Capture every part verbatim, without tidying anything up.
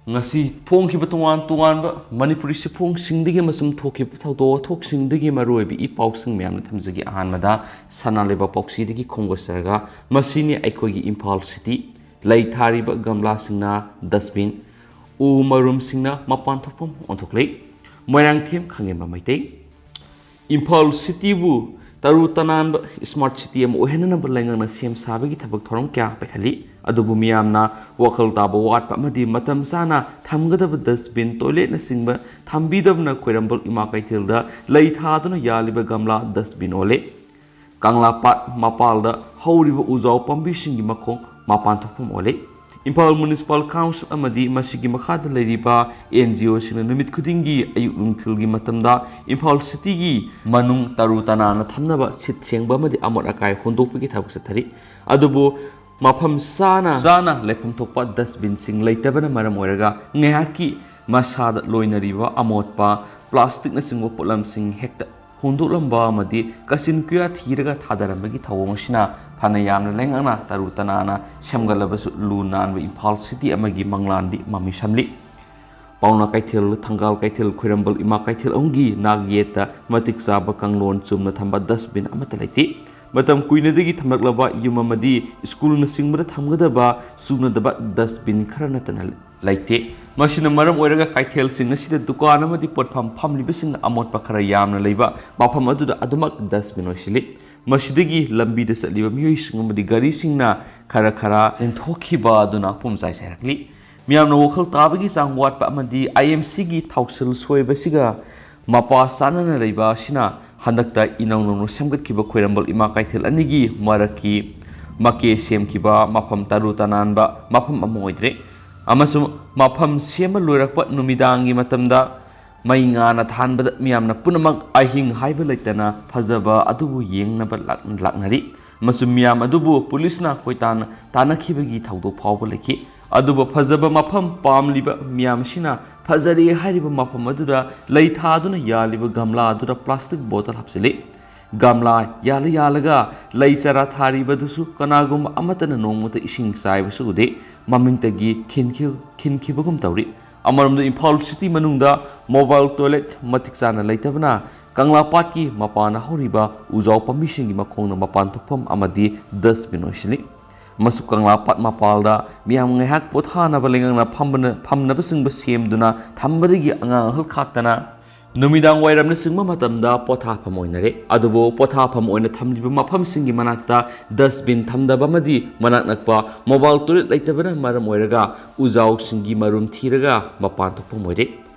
ꯉꯁꯤ ꯐꯣꯡꯈꯤꯕ ꯇꯣꯉꯥꯟ ꯇꯣꯉꯥꯟꯕ ꯃꯅꯤꯄꯨꯔꯤ ꯆꯦꯐꯣꯡꯁꯤꯡꯗꯒꯤ ꯑꯃꯁꯨꯡ ꯊꯣꯛꯈꯤꯕ ꯊꯧꯗꯣꯛ ꯋꯥꯊꯣꯛꯁꯤꯡꯗꯒꯤ ꯃꯔꯨꯑꯣꯏꯕ ꯏ ꯄꯥꯎꯁꯤꯡ ꯃꯌꯥꯝꯅ ꯊꯝꯖꯒꯦ꯫ ꯑꯍꯥꯟꯕꯗ ꯁꯅꯥ ꯂꯩꯕꯥꯛ ꯄꯥꯎꯆꯦꯗꯒꯤ ꯈꯣꯝꯒꯠꯆꯔꯒ, ꯃꯁꯤꯅꯤ ꯑꯩꯈꯣꯏꯒꯤ ꯏꯝꯐꯥꯜ ꯁꯤꯇꯤ꯫ ꯂꯩ ꯊꯥꯔꯤꯕ ꯒꯝꯂꯥꯁꯤꯡꯅ ꯗꯁꯕꯤꯟ, ꯎ ꯃꯔꯨꯝꯁꯤꯡꯅ ꯃꯄꯥꯟ ꯊꯣꯛꯐꯝ ꯑꯣꯟꯊꯣꯛꯂꯦ꯫ ꯃꯣꯏꯔꯥꯡꯊꯦꯝ ꯈꯥꯉꯦꯝꯕ ꯃꯩꯇꯩ꯫ ꯏꯝꯐꯥꯜ ꯁꯤꯇꯤꯕꯨ ꯇꯔꯨ ꯇꯅꯥꯟꯕ ꯁ꯭ꯃꯥꯔꯠ ꯁꯤꯇꯤ ꯑꯃ ꯑꯣꯏꯍꯟꯅꯅꯕ ꯂꯩꯉꯥꯛꯅ ꯁꯦꯝ ꯁꯥꯕꯒꯤ ꯊꯕꯛ ꯊꯧꯔꯝ ꯀꯌꯥ ꯄꯥꯏꯈꯠꯂꯤ꯫ ꯑꯗꯨꯕꯨ ꯃꯤꯌꯥꯝꯅ ꯋꯥꯈꯜ ꯇꯥꯕ ꯋꯥꯠꯄ ꯑꯃꯗꯤ ꯃꯇꯝ ꯆꯥꯅ ꯊꯝꯒꯗꯕ ꯗꯁꯕꯤꯟ, ꯇꯣꯏꯂꯦꯠꯅꯆꯤꯡꯕ ꯊꯝꯕꯤꯗꯕꯅ ꯈ꯭ꯋꯥꯏꯔꯝꯕꯟ ꯏꯃꯥ ꯀꯩꯊꯦꯜꯗ ꯂꯩ ꯊꯥꯗꯨꯅ ꯌꯥꯜꯂꯤꯕ ꯒꯝꯂꯥ ꯗꯁꯕꯤꯟ ꯑꯣꯜꯂꯦ꯫ ꯀꯪꯂꯥ ꯄꯥꯠ ꯃꯄꯥꯜꯗ ꯍꯧꯔꯤꯕ ꯎꯖꯥꯎ ꯄꯥꯝꯕꯤꯁꯤꯡꯒꯤ ꯃꯈꯣꯡ ꯃꯄꯥꯟ ꯊꯣꯛꯐꯝ ꯑꯣꯜꯂꯦ꯫ ꯏꯝꯐꯥꯜ ꯃ꯭ꯌꯨꯅꯤꯁꯤꯄꯥꯜ ꯀꯥꯎꯟꯁꯤꯜ ꯑꯃꯗꯤ ꯃꯁꯤꯒꯤ ꯃꯈꯥꯗ ꯂꯩꯔꯤꯕ ꯑꯦꯟ ꯖꯤ ꯑꯣꯁꯤꯡꯅ ꯅꯨꯃꯤꯠ ꯈꯨꯗꯤꯡꯒꯤ ꯑꯌꯨꯛ ꯅꯨꯡꯊꯤꯜꯒꯤ ꯃꯇꯝꯗ ꯏꯝꯐꯥꯜ ꯁꯤꯇꯤꯒꯤ ꯃꯅꯨꯡ ꯇꯔꯨ ꯇꯅꯥꯟꯅ ꯊꯝꯅꯕ ꯁꯤꯠ ꯁꯦꯡꯕ ꯑꯃꯗꯤ ꯑꯃꯣꯠ ꯑꯀꯥꯏ ꯍꯨꯟꯗꯣꯛꯄꯒꯤ ꯊꯕꯛ ꯆꯠꯊꯔꯤ꯫ ꯑꯗꯨꯕꯨ ꯃꯐꯝ ꯆꯥꯅ ꯆꯥꯅ ꯂꯩꯐꯝ ꯊꯣꯛꯄ ꯗꯁꯕꯤꯟꯁꯤꯡ ꯂꯩꯇꯕꯅ ꯃꯔꯝ ꯑꯣꯏꯔꯒ ꯉꯥꯏꯍꯥꯛꯀꯤ ꯃꯁꯥꯗ ꯂꯣꯏꯅꯔꯤꯕ ꯑꯃꯣꯠꯄ, ꯄ꯭ꯂꯥꯁꯇꯤꯛꯅꯆꯤꯡꯕ ꯄꯣꯠꯂꯝꯁꯤꯡ ꯍꯦꯛꯇ ꯍꯨꯟꯗꯣꯛꯂꯝꯕ ꯑꯃꯗꯤ ꯀꯥꯆꯤꯟ ꯀꯣꯏꯌꯥ ꯊꯤꯔꯒ ꯊꯥꯗꯔꯝꯕꯒꯤ ꯊꯧꯑꯣꯡ ꯑꯁꯤꯅ ꯐꯅ ꯌꯥꯝꯅ ꯂꯩꯉꯥꯛꯅ ꯇꯔꯨ ꯇꯅꯥꯟꯅ ꯁꯦꯝꯒꯠꯂꯕꯁꯨ ꯂꯨ ꯅꯥꯟꯕ ꯏꯝꯐꯥꯜ ꯁꯤꯇꯤ ꯑꯃꯒꯤ ꯃꯪꯂꯥꯟꯗꯤ ꯃꯃꯤ ꯁꯝꯂꯤ꯫ ꯄꯥꯎꯅꯥ ꯀꯩꯊꯦꯜ, ꯊꯪꯒꯥꯜ ꯀꯩꯊꯦꯜ, ꯈ꯭ꯋꯥꯏꯔꯝꯕꯟ ꯏꯃꯥ ꯀꯩꯊꯦꯜ ꯑꯍꯨꯝꯒꯤ ꯅꯥꯛ ꯌꯦꯠꯇ ꯃꯇꯤꯛ ꯆꯥꯕ ꯀꯥꯡꯂꯣꯟ ꯆꯨꯝꯅ ꯊꯝꯕ ꯗꯁꯕꯤꯟ ꯑꯃꯠꯇ ꯂꯩꯇꯦ꯫ ꯃꯇꯝ ꯀꯨꯏꯅꯗꯒꯤ ꯊꯝꯂꯛꯂꯕ ꯌꯨꯝ ꯑꯃꯗꯤ ꯁ꯭ꯀꯨꯜꯅꯆꯤꯡꯕꯗ ꯊꯝꯒꯗꯕ ꯆꯨꯅꯗꯕ ꯗꯁꯕꯤꯟ ꯈꯔ ꯅꯠꯇꯅ ꯂꯩꯇꯦ꯫ ꯃꯁꯤꯅ ꯃꯔꯝ ꯑꯣꯏꯔꯒ ꯀꯩꯊꯦꯜꯁꯤꯡ ꯑꯁꯤꯗ ꯗꯨꯀꯥꯟ ꯑꯃꯗꯤ ꯄꯣꯠꯐꯝ ꯐꯝꯂꯤꯕꯁꯤꯡꯅ ꯑꯃꯣꯠꯄ ꯈꯔ ꯌꯥꯝꯅ ꯂꯩꯕ ꯃꯐꯝ ꯑꯗꯨꯗ ꯑꯗꯨꯃꯛ ꯗꯁꯕꯤꯟ ꯑꯣꯏꯁꯤꯜꯂꯤ꯫ ꯃꯁꯤꯗꯒꯤ ꯂꯝꯕꯤꯗ ꯆꯠꯂꯤꯕ ꯃꯤꯑꯣꯏꯁꯤꯡ ꯑꯃꯗꯤ ꯒꯥꯔꯤꯁꯤꯡꯅ ꯈꯔ ꯈꯔ ꯆꯦꯟꯊꯣꯛꯈꯤꯕ ꯑꯗꯨꯅ ꯄꯨꯝꯆꯥꯏ ꯆꯥꯏꯔꯛꯂꯤ꯫ ꯃꯤꯌꯥꯝꯅ ꯋꯥꯈꯜ ꯇꯥꯕꯒꯤ ꯆꯥꯡ ꯋꯥꯠꯄ ꯑꯃꯗꯤ ꯑꯥꯏ ꯑꯦꯝ ꯁꯤꯒꯤ ꯊꯧꯁꯤꯜ ꯁꯣꯏꯕꯁꯤꯒ ꯃꯄꯥ ꯆꯥꯟꯅꯅ ꯂꯩꯕ ꯑꯁꯤꯅ ꯍꯟꯗꯛꯇ ꯏꯅꯧ ꯅꯧꯅ ꯁꯦꯝꯒꯠꯈꯤꯕ ꯈ꯭ꯋꯥꯏꯔꯝꯕꯟ ꯏꯃꯥ ꯀꯩꯊꯦꯜ ꯑꯅꯤꯒꯤ ꯃꯔꯛꯀꯤ ꯃꯀꯦ ꯁꯦꯝꯈꯤꯕ ꯃꯐꯝ ꯇꯔꯨ ꯇꯅꯥꯟꯕ ꯃꯐꯝ ꯑꯃ ꯑꯣꯏꯗ꯭ꯔꯦ꯫ ꯑꯃꯁꯨꯡ ꯃꯐꯝ ꯁꯦꯝꯕ ꯂꯣꯏꯔꯛꯄ ꯅꯨꯃꯤꯗꯥꯡꯒꯤ ꯃꯇꯝꯗ ꯃꯩ ꯉꯥꯅ ꯊꯥꯟꯕꯗ ꯃꯤꯌꯥꯝꯅ ꯄꯨꯝꯅꯃꯛ ꯑꯍꯤꯡ ꯍꯥꯏꯕ ꯂꯩꯇꯅ ꯐꯖꯕ ꯑꯗꯨꯕꯨ ꯌꯦꯡꯅꯕ ꯂꯥꯛ-, ꯂꯥꯛꯅꯔꯤ꯫ ꯑꯃꯁꯨꯡ ꯃꯤꯌꯥꯝ ꯑꯗꯨꯕꯨ ꯄꯨꯂꯤꯁꯅ ꯀꯣꯏꯇꯥꯟ ꯇꯥꯟꯅꯈꯤꯕꯒꯤ ꯊꯧꯗꯣꯛ ꯐꯥꯎꯕ ꯂꯩꯈꯤ꯫ ꯑꯗꯨꯕꯨ ꯐꯖꯕ ꯃꯐꯝ ꯄꯥꯝꯂꯤꯕ ꯃꯤꯌꯥꯝ ꯑꯁꯤꯅ ꯐꯖꯔꯦ ꯍꯥꯏꯔꯤꯕ ꯃꯐꯝ ꯑꯗꯨꯗ ꯂꯩ ꯊꯥꯗꯨꯅ ꯌꯥꯜꯂꯤꯕ ꯒꯝꯂꯥ ꯑꯗꯨꯗ ꯄ꯭ꯂꯥꯁꯇꯤꯛ ꯕꯣꯇꯜ ꯍꯥꯞꯆꯤꯜꯂꯤ꯫ ꯒꯝꯂꯥ ꯌꯥꯜꯂ ꯌꯥꯜꯂꯒ ꯂꯩ ꯆꯥꯔꯥ ꯊꯥꯔꯤꯕꯗꯨꯁꯨ ꯀꯅꯥꯒꯨꯝꯕ ꯑꯃꯠꯇꯅ ꯅꯣꯡꯃꯇ ꯏꯁꯤꯡ ꯆꯥꯏꯕꯁꯨ ꯎꯗꯦ꯫ ꯃꯃꯤꯡꯇꯒꯤ ꯈꯤꯟꯈꯤ-, ꯈꯤꯟꯈꯤꯕꯒꯨꯝ ꯇꯧꯔꯤ꯫ ꯑꯃꯔꯣꯝꯗ ꯏꯝꯐꯥꯜ ꯁꯤꯇꯤ ꯃꯅꯨꯡꯗ ꯃꯣꯕꯥꯏꯜ ꯇꯣꯏꯂꯦꯠ ꯃꯇꯤꯛ ꯆꯥꯅ ꯂꯩꯇꯕꯅ ꯀꯪꯂꯥꯄꯥꯠꯀꯤ ꯃꯄꯥꯟꯗ ꯍꯧꯔꯤꯕ ꯎꯖꯥꯎ ꯄꯥꯝꯕꯤꯁꯤꯡꯒꯤ ꯃꯈꯣꯡꯅ ꯃꯄꯥꯟ ꯊꯣꯛꯐꯝ ꯑꯃꯗꯤ ꯗꯁꯕꯤꯟ ꯑꯣꯏꯁꯤꯜꯂꯤ꯫ ꯃꯁꯨ ꯀꯪꯂꯥꯄꯥꯠ ꯃꯄꯥꯜꯗ ꯃꯤꯌꯥꯝ ꯉꯥꯏꯍꯥꯛ ꯄꯣꯊꯥꯅꯕ ꯂꯩꯉꯥꯛꯅ ꯐꯝꯕꯅ-, ꯐꯝꯅꯕꯁꯤꯡꯕ ꯁꯦꯝꯗꯨꯅ ꯊꯝꯕꯗꯒꯤ ꯑꯉꯥꯡ ꯑꯍꯜ ꯈꯥꯛꯇꯅ ꯅꯨꯃꯤꯗꯥꯡ ꯋꯥꯏꯔꯝꯅꯆꯤꯡꯕ ꯃꯇꯝꯗ ꯄꯣꯊꯥꯐꯝ ꯑꯣꯏꯅꯔꯦ꯫ ꯑꯗꯨꯕꯨ ꯄꯣꯊꯥꯐꯝ ꯑꯣꯏꯅ ꯊꯝꯂꯤꯕ ꯃꯐꯝꯁꯤꯡꯒꯤ ꯃꯅꯥꯛꯇ ꯗꯁꯕꯤꯟ ꯊꯝꯗꯕ ꯑꯃꯗꯤ ꯃꯅꯥꯛ ꯅꯛꯄ ꯃꯣꯕꯥꯏꯜ ꯇꯣꯏꯂꯦꯠ ꯂꯩꯇꯕꯅ ꯃꯔꯝ ꯑꯣꯏꯔꯒ ꯎꯖꯥꯎꯁꯤꯡꯒꯤ ꯃꯔꯨꯝ ꯊꯤꯔꯒ ꯃꯄꯥꯟ ꯊꯣꯛꯐꯝ ꯑꯣꯏꯔꯦ꯫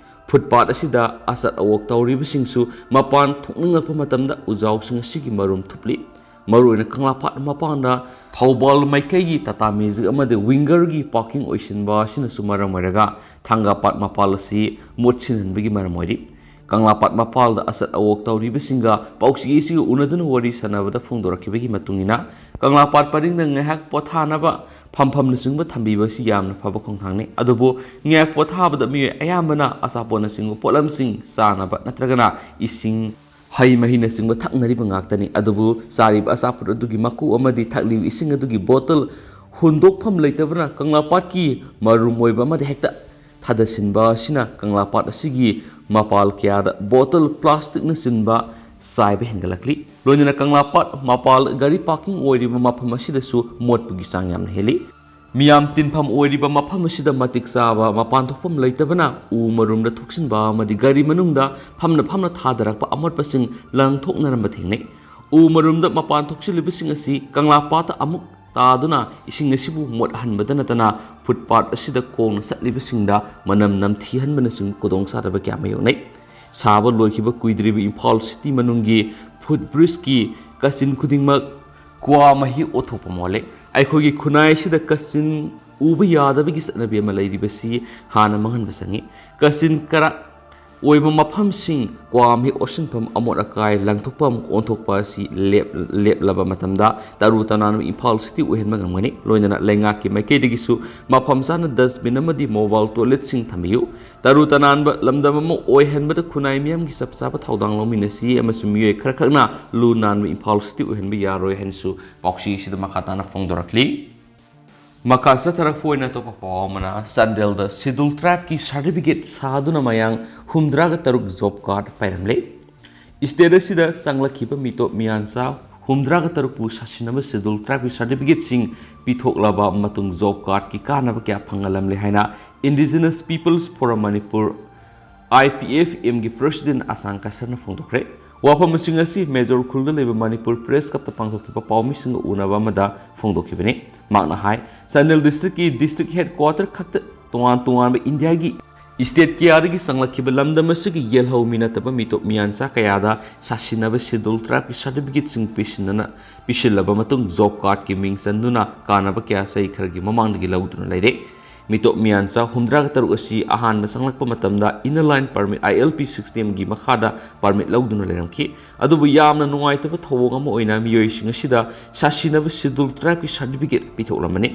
ꯐꯨꯠꯄꯥꯠ ꯑꯁꯤꯗ ꯑꯆꯠ ꯑꯋꯣꯛ ꯇꯧꯔꯤꯕꯁꯤꯡꯁꯨ ꯃꯄꯥꯟ ꯊꯣꯛꯅꯤꯡꯂꯛꯄ ꯃꯇꯝꯗ ꯎꯖꯥꯎꯁꯤꯡ ꯑꯁꯤꯒꯤ ꯃꯔꯨꯝ ꯊꯨꯞꯂꯤ꯫ ꯃꯔꯨꯑꯣꯏꯅ ꯀꯪꯂꯥꯄꯥꯠ ꯃꯄꯥꯟꯗ ꯊꯧꯕꯥꯜ ꯃꯥꯏꯀꯩꯒꯤ ꯇꯥꯇꯥ ꯃꯦꯖꯤꯛ ꯑꯃꯗꯤ ꯋꯤꯡꯒꯔꯒꯤ ꯄꯥꯔꯀꯤꯡ ꯑꯣꯏꯁꯤꯟꯕ ꯑꯁꯤꯅꯁꯨ ꯃꯔꯝ ꯑꯣꯏꯔꯒ ꯊꯥꯡꯒꯥꯄꯥꯠ ꯃꯄꯥꯜ ꯑꯁꯤ ꯃꯣꯠꯁꯤꯟꯍꯟꯕꯒꯤ ꯃꯔꯝ ꯑꯣꯏꯔꯤ꯫ ꯀꯪꯂꯥꯄꯥꯠ ꯃꯄꯥꯜꯗ ꯑꯆꯠ ꯑꯋꯣꯛ ꯇꯧꯔꯤꯕꯁꯤꯡꯒ ꯄꯥꯎꯆꯦ ꯑꯁꯤꯒ ꯎꯅꯗꯨꯅ ꯋꯥꯔꯤ ꯁꯥꯟꯅꯕꯗ ꯐꯣꯡꯗꯣꯔꯛꯈꯤꯕꯒꯤ ꯃꯇꯨꯡ ꯏꯟꯅ, ꯀꯪꯂꯥꯄꯥꯠ ꯄꯔꯤꯡꯗ ꯉꯥꯏꯍꯥꯛ ꯄꯣꯊꯥꯅꯕ ꯐꯝꯐꯝꯅꯆꯤꯡꯕ ꯊꯝꯕꯤꯕ ꯑꯁꯤ ꯌꯥꯝꯅ ꯐꯕ ꯈꯣꯡꯊꯥꯡꯅꯤ꯫ ꯑꯗꯨꯕꯨ ꯉꯥꯏꯍꯥꯛ ꯄꯣꯊꯥꯕꯗ ꯃꯤꯑꯣꯏ ꯑꯌꯥꯝꯕꯅ ꯑꯆꯥꯄꯣꯠꯅꯆꯤꯡꯕ ꯄꯣꯠꯂꯝꯁꯤꯡ ꯆꯥꯅꯕ ꯅꯠꯇ꯭ꯔꯒꯅ ꯏꯁꯤꯡ, ꯍꯩ ꯃꯍꯤꯅꯆꯤꯡꯕ ꯊꯛꯅꯔꯤꯕ ꯉꯥꯛꯇꯅꯤ꯫ ꯑꯗꯨꯕꯨ ꯆꯥꯔꯤꯕ ꯑꯆꯥꯄꯣꯠ ꯑꯗꯨꯒꯤ ꯃꯀꯨ ꯑꯃꯗꯤ ꯊꯛꯂꯤꯕ ꯏꯁꯤꯡ ꯑꯗꯨꯒꯤ ꯕꯣꯇꯜ ꯍꯨꯟꯗꯣꯛꯐꯝ ꯂꯩꯇꯕꯅ ꯀꯪꯂꯥꯄꯥꯠꯀꯤ ꯃꯔꯨꯝ ꯑꯣꯏꯕ ꯑꯃꯗ ꯍꯦꯛꯇ ꯊꯥꯗꯁꯤꯟꯕ ꯑꯁꯤꯅ ꯀꯪꯂꯥꯄꯥꯠ ꯑꯁꯤꯒꯤ ꯃꯄꯥꯜ ꯀꯌꯥꯗ ꯕꯣꯇꯜ, ꯄ꯭ꯂꯥꯁꯇꯤꯛꯅꯆꯤꯡꯕ ꯆꯥꯏꯕ ꯍꯦꯟꯒꯠꯂꯛꯂꯤ꯫ ꯂꯣꯏꯅꯅ ꯀꯪꯂꯥꯄꯥꯠ ꯃꯄꯥꯜ ꯒꯥꯔꯤ ꯄꯥꯔꯀꯤꯡ ꯑꯣꯏꯔꯤꯕ ꯃꯐꯝ ꯑꯁꯤꯗꯁꯨ ꯃꯣꯠꯄꯒꯤ ꯆꯥꯡ ꯌꯥꯝꯅ ꯍꯦꯜꯂꯤ꯫ ꯃꯤꯌꯥꯝ ꯇꯤꯟꯐꯝ ꯑꯣꯏꯔꯤꯕ ꯃꯐꯝ ꯑꯁꯤꯗ ꯃꯇꯤꯛ ꯆꯥꯕ ꯃꯄꯥꯟ ꯊꯣꯛꯐꯝ ꯂꯩꯇꯕꯅ ꯎ ꯃꯔꯨꯝꯗ ꯊꯣꯛꯆꯤꯟꯕ ꯑꯃꯗꯤ ꯒꯥꯔꯤ ꯃꯅꯨꯡꯗ ꯐꯝꯅ ꯐꯝꯅ ꯊꯥꯗꯔꯛꯄ ꯑꯃꯣꯠꯄꯁꯤꯡ ꯂꯪꯊꯣꯛꯅꯔꯝꯕ ꯊꯦꯡꯅꯩ꯫ ꯎ ꯃꯔꯨꯝꯗ ꯃꯄꯥꯟ ꯊꯣꯛꯆꯤꯜꯂꯤꯕꯁꯤꯡ ꯑꯁꯤ ꯀꯪꯂꯥꯄꯥꯠꯇ ꯑꯃꯨꯛ ꯇꯥꯗꯨꯅ ꯏꯁꯤꯡ ꯑꯁꯤꯕꯨ ꯃꯣꯠꯍꯟꯕꯗ ꯅꯠꯇꯅ ꯐꯨꯠꯄꯥꯠ ꯑꯁꯤꯗ ꯈꯣꯡꯅ ꯆꯠꯂꯤꯕꯁꯤꯡꯗ ꯃꯅꯝ ꯅꯝꯊꯤꯍꯟꯕꯅꯆꯤꯡꯕ ꯈꯨꯗꯣꯡꯆꯥꯗꯕ ꯀꯌꯥ ꯃꯥꯌꯣꯛꯅꯩ꯫ ꯁꯥꯕ ꯂꯣꯏꯈꯤꯕ ꯀꯨꯏꯗ꯭ꯔꯤꯕ ꯏꯝꯐꯥꯜ ꯁꯤꯇꯤ ꯃꯅꯨꯡꯒꯤ ꯐꯨꯠ ꯕ꯭ꯔꯤꯖꯀꯤ ꯀꯥꯆꯤꯟ ꯈꯨꯗꯤꯡꯃꯛ ꯀ꯭ꯋꯥ ꯃꯍꯤ ꯑꯣꯠꯊꯣꯛꯄ ꯃꯥꯜꯂꯦ꯫ ꯑꯩꯈꯣꯏꯒꯤ ꯈꯨꯟꯅꯥꯏ ꯑꯁꯤꯗ ꯀꯥꯆꯤꯟ ꯎꯕ ꯌꯥꯗꯕꯒꯤ ꯆꯠꯅꯕꯤ ꯑꯃ ꯂꯩꯔꯤꯕꯁꯤ ꯍꯥꯟꯅ ꯃꯥꯡꯍꯟꯕ ꯆꯪꯉꯤ꯫ ꯀꯥꯆꯤꯟ ꯀꯔꯥꯛ ꯑꯣꯏꯕ ꯃꯐꯝꯁꯤꯡ ꯀ꯭ꯋꯥ ꯃꯍꯤ ꯑꯣꯠꯁꯤꯟꯐꯝ, ꯑꯃꯣꯠ ꯑꯀꯥꯏ ꯂꯪꯊꯣꯛꯐꯝ ꯑꯣꯟꯊꯣꯛꯄ ꯑꯁꯤ ꯂꯦꯞ-, ꯂꯦꯞꯂꯕ ꯃꯇꯝꯗ ꯇꯔꯨ ꯇꯅꯥꯟꯕ ꯏꯝꯐꯥꯜ ꯁꯤꯇꯤ ꯑꯣꯏꯍꯟꯕ ꯉꯝꯒꯅꯤ꯫ ꯂꯣꯏꯅꯅ ꯂꯩꯉꯥꯛꯀꯤ ꯃꯥꯏꯀꯩꯗꯒꯤꯁꯨ ꯃꯐꯝ ꯆꯥꯅ ꯗꯁꯕꯤꯟ ꯑꯃꯗꯤ ꯃꯣꯕꯥꯏꯜ ꯇꯣꯏꯂꯦꯠꯁꯤꯡ ꯊꯝꯕꯤꯌꯨ꯫ ꯇꯔꯨ ꯇꯅꯥꯟꯕ ꯂꯝꯗꯝ ꯑꯃ ꯑꯣꯏꯍꯟꯕꯗ ꯈꯨꯟꯅꯥꯏ ꯃꯤꯌꯥꯝꯒꯤ ꯆꯞ ꯆꯥꯕ ꯊꯧꯗꯥꯡ ꯂꯧꯃꯤꯟꯅꯁꯤ ꯑꯃꯁꯨꯡ ꯃꯤꯑꯣꯏ ꯈꯔꯈꯛꯅ ꯂꯨ ꯅꯥꯟꯕ ꯏꯝꯐꯥꯜ ꯁꯤꯇꯤ ꯑꯣꯏꯍꯟꯕ ꯌꯥꯔꯣꯏ ꯍꯥꯏꯅꯁꯨ ꯄꯥꯎꯆꯦ ꯑꯁꯤꯗ ꯃꯈꯥ ꯇꯥꯅ ꯐꯣꯡꯗꯣꯔꯛꯂꯤ꯫ ꯃꯈꯥ ꯆꯠꯊꯔꯛꯄ ꯑꯣꯏꯅ ꯑꯇꯣꯞꯄ ꯄꯥꯎ ꯑꯃꯅ, ꯆꯥꯟꯗꯦꯜꯗ Scheduled Tribeꯀꯤ certificate ꯁꯥꯗꯨꯅ ꯃꯌꯥꯡ ꯍꯨꯝꯗ꯭ꯔꯥꯒ ꯇꯔꯨꯛ job card ꯄꯥꯏꯔꯝꯂꯦ꯫ State ꯑꯁꯤꯗ ꯆꯪꯂꯛꯈꯤꯕ ꯃꯤꯇꯣꯞ ꯃꯤꯌꯥꯟꯆꯥ ꯍꯨꯝꯗ꯭ꯔꯥꯒ ꯇꯔꯨꯛꯄꯨ ꯁꯥꯁꯤꯟꯅꯕ Scheduled Tribeꯀꯤ certificateꯁꯤꯡ ꯄꯤꯊꯣꯛꯂꯕ ꯃꯇꯨꯡ job cardꯀꯤ ꯀꯥꯟꯅꯕ ꯀꯌꯥ ꯐꯪꯍꯜꯂꯝꯂꯦ ꯍꯥꯏꯅ Indigenous Peoples Forum Manipur, IPFMꯒꯤ president ꯑꯁꯥꯡ ꯀꯁꯔꯅ ꯐꯣꯡꯗꯣꯛꯈ꯭ꯔꯦ꯫ ꯋꯥꯐꯝꯁꯤꯡ ꯑꯁꯤ ꯃꯦꯖꯣꯔ ꯈꯨꯜꯗ ꯂꯩꯕ ꯃꯅꯤꯄꯨꯔ Press Clubꯇ ꯄꯥꯡꯊꯣꯛꯈꯤꯕ ꯄꯥꯎꯃꯤꯁꯤꯡꯒ ꯎꯅꯕ ꯑꯃꯗ ꯐꯣꯡꯗꯣꯛꯈꯤꯕꯅꯤ꯫ ꯃꯍꯥꯛꯅ ꯍꯥꯏ, ꯆꯥꯟꯗꯦꯜ districtꯀꯤ district headquarter ꯈꯛꯇ ꯇꯣꯉꯥꯟ ꯇꯣꯉꯥꯟꯕ ꯏꯟꯗꯤꯌꯥꯒꯤ state ꯀꯌꯥꯗꯒꯤ ꯆꯪꯂꯛꯈꯤꯕ ꯂꯝꯗꯝ ꯑꯁꯤꯒꯤ ꯌꯦꯜꯍꯧꯃꯤ ꯅꯠꯇꯕ ꯃꯤꯇꯣꯞ ꯃꯤꯌꯥꯟꯆꯥ ꯀꯌꯥꯗ ꯁꯥꯁꯤꯟꯅꯕ Scheduled Tribeꯀꯤ certificateꯁꯤꯡ ꯄꯤꯁꯤꯟꯅꯅ ꯄꯤꯁꯤꯜꯂꯕ ꯃꯇꯨꯡ job cardꯀꯤ ꯃꯤꯡ ꯆꯟꯗꯨꯅ ꯀꯥꯟꯅꯕ ꯀꯌꯥ ꯆꯍꯤ ꯈꯔꯒꯤ ꯃꯃꯥꯡꯗꯒꯤ ꯂꯧꯗꯨꯅ ꯂꯩꯔꯦ꯫ ꯃꯤꯇꯣꯞ ꯃꯤꯌꯥꯟꯆꯥ ꯍꯨꯝꯗ꯭ꯔꯥꯒ ꯇꯔꯨꯛ ꯑꯁꯤ ꯑꯍꯥꯟꯕ ꯆꯪꯂꯛꯄ ꯃꯇꯝꯗ Inner Line Permit, ILP systemꯒꯤ ꯃꯈꯥꯗ permit ꯂꯧꯗꯨꯅ ꯂꯩꯔꯝꯈꯤ꯫ ꯑꯗꯨꯕꯨ ꯌꯥꯝꯅ ꯅꯨꯡꯉꯥꯏꯇꯕ ꯊꯧꯑꯣꯡ ꯑꯃ ꯑꯣꯏꯅ ꯃꯤꯑꯣꯏꯁꯤꯡ ꯑꯁꯤꯗ ꯁꯥꯁꯤꯟꯅꯕ Scheduled Tribeꯀꯤ certificate ꯄꯤꯊꯣꯛꯂꯝꯕꯅꯤ꯫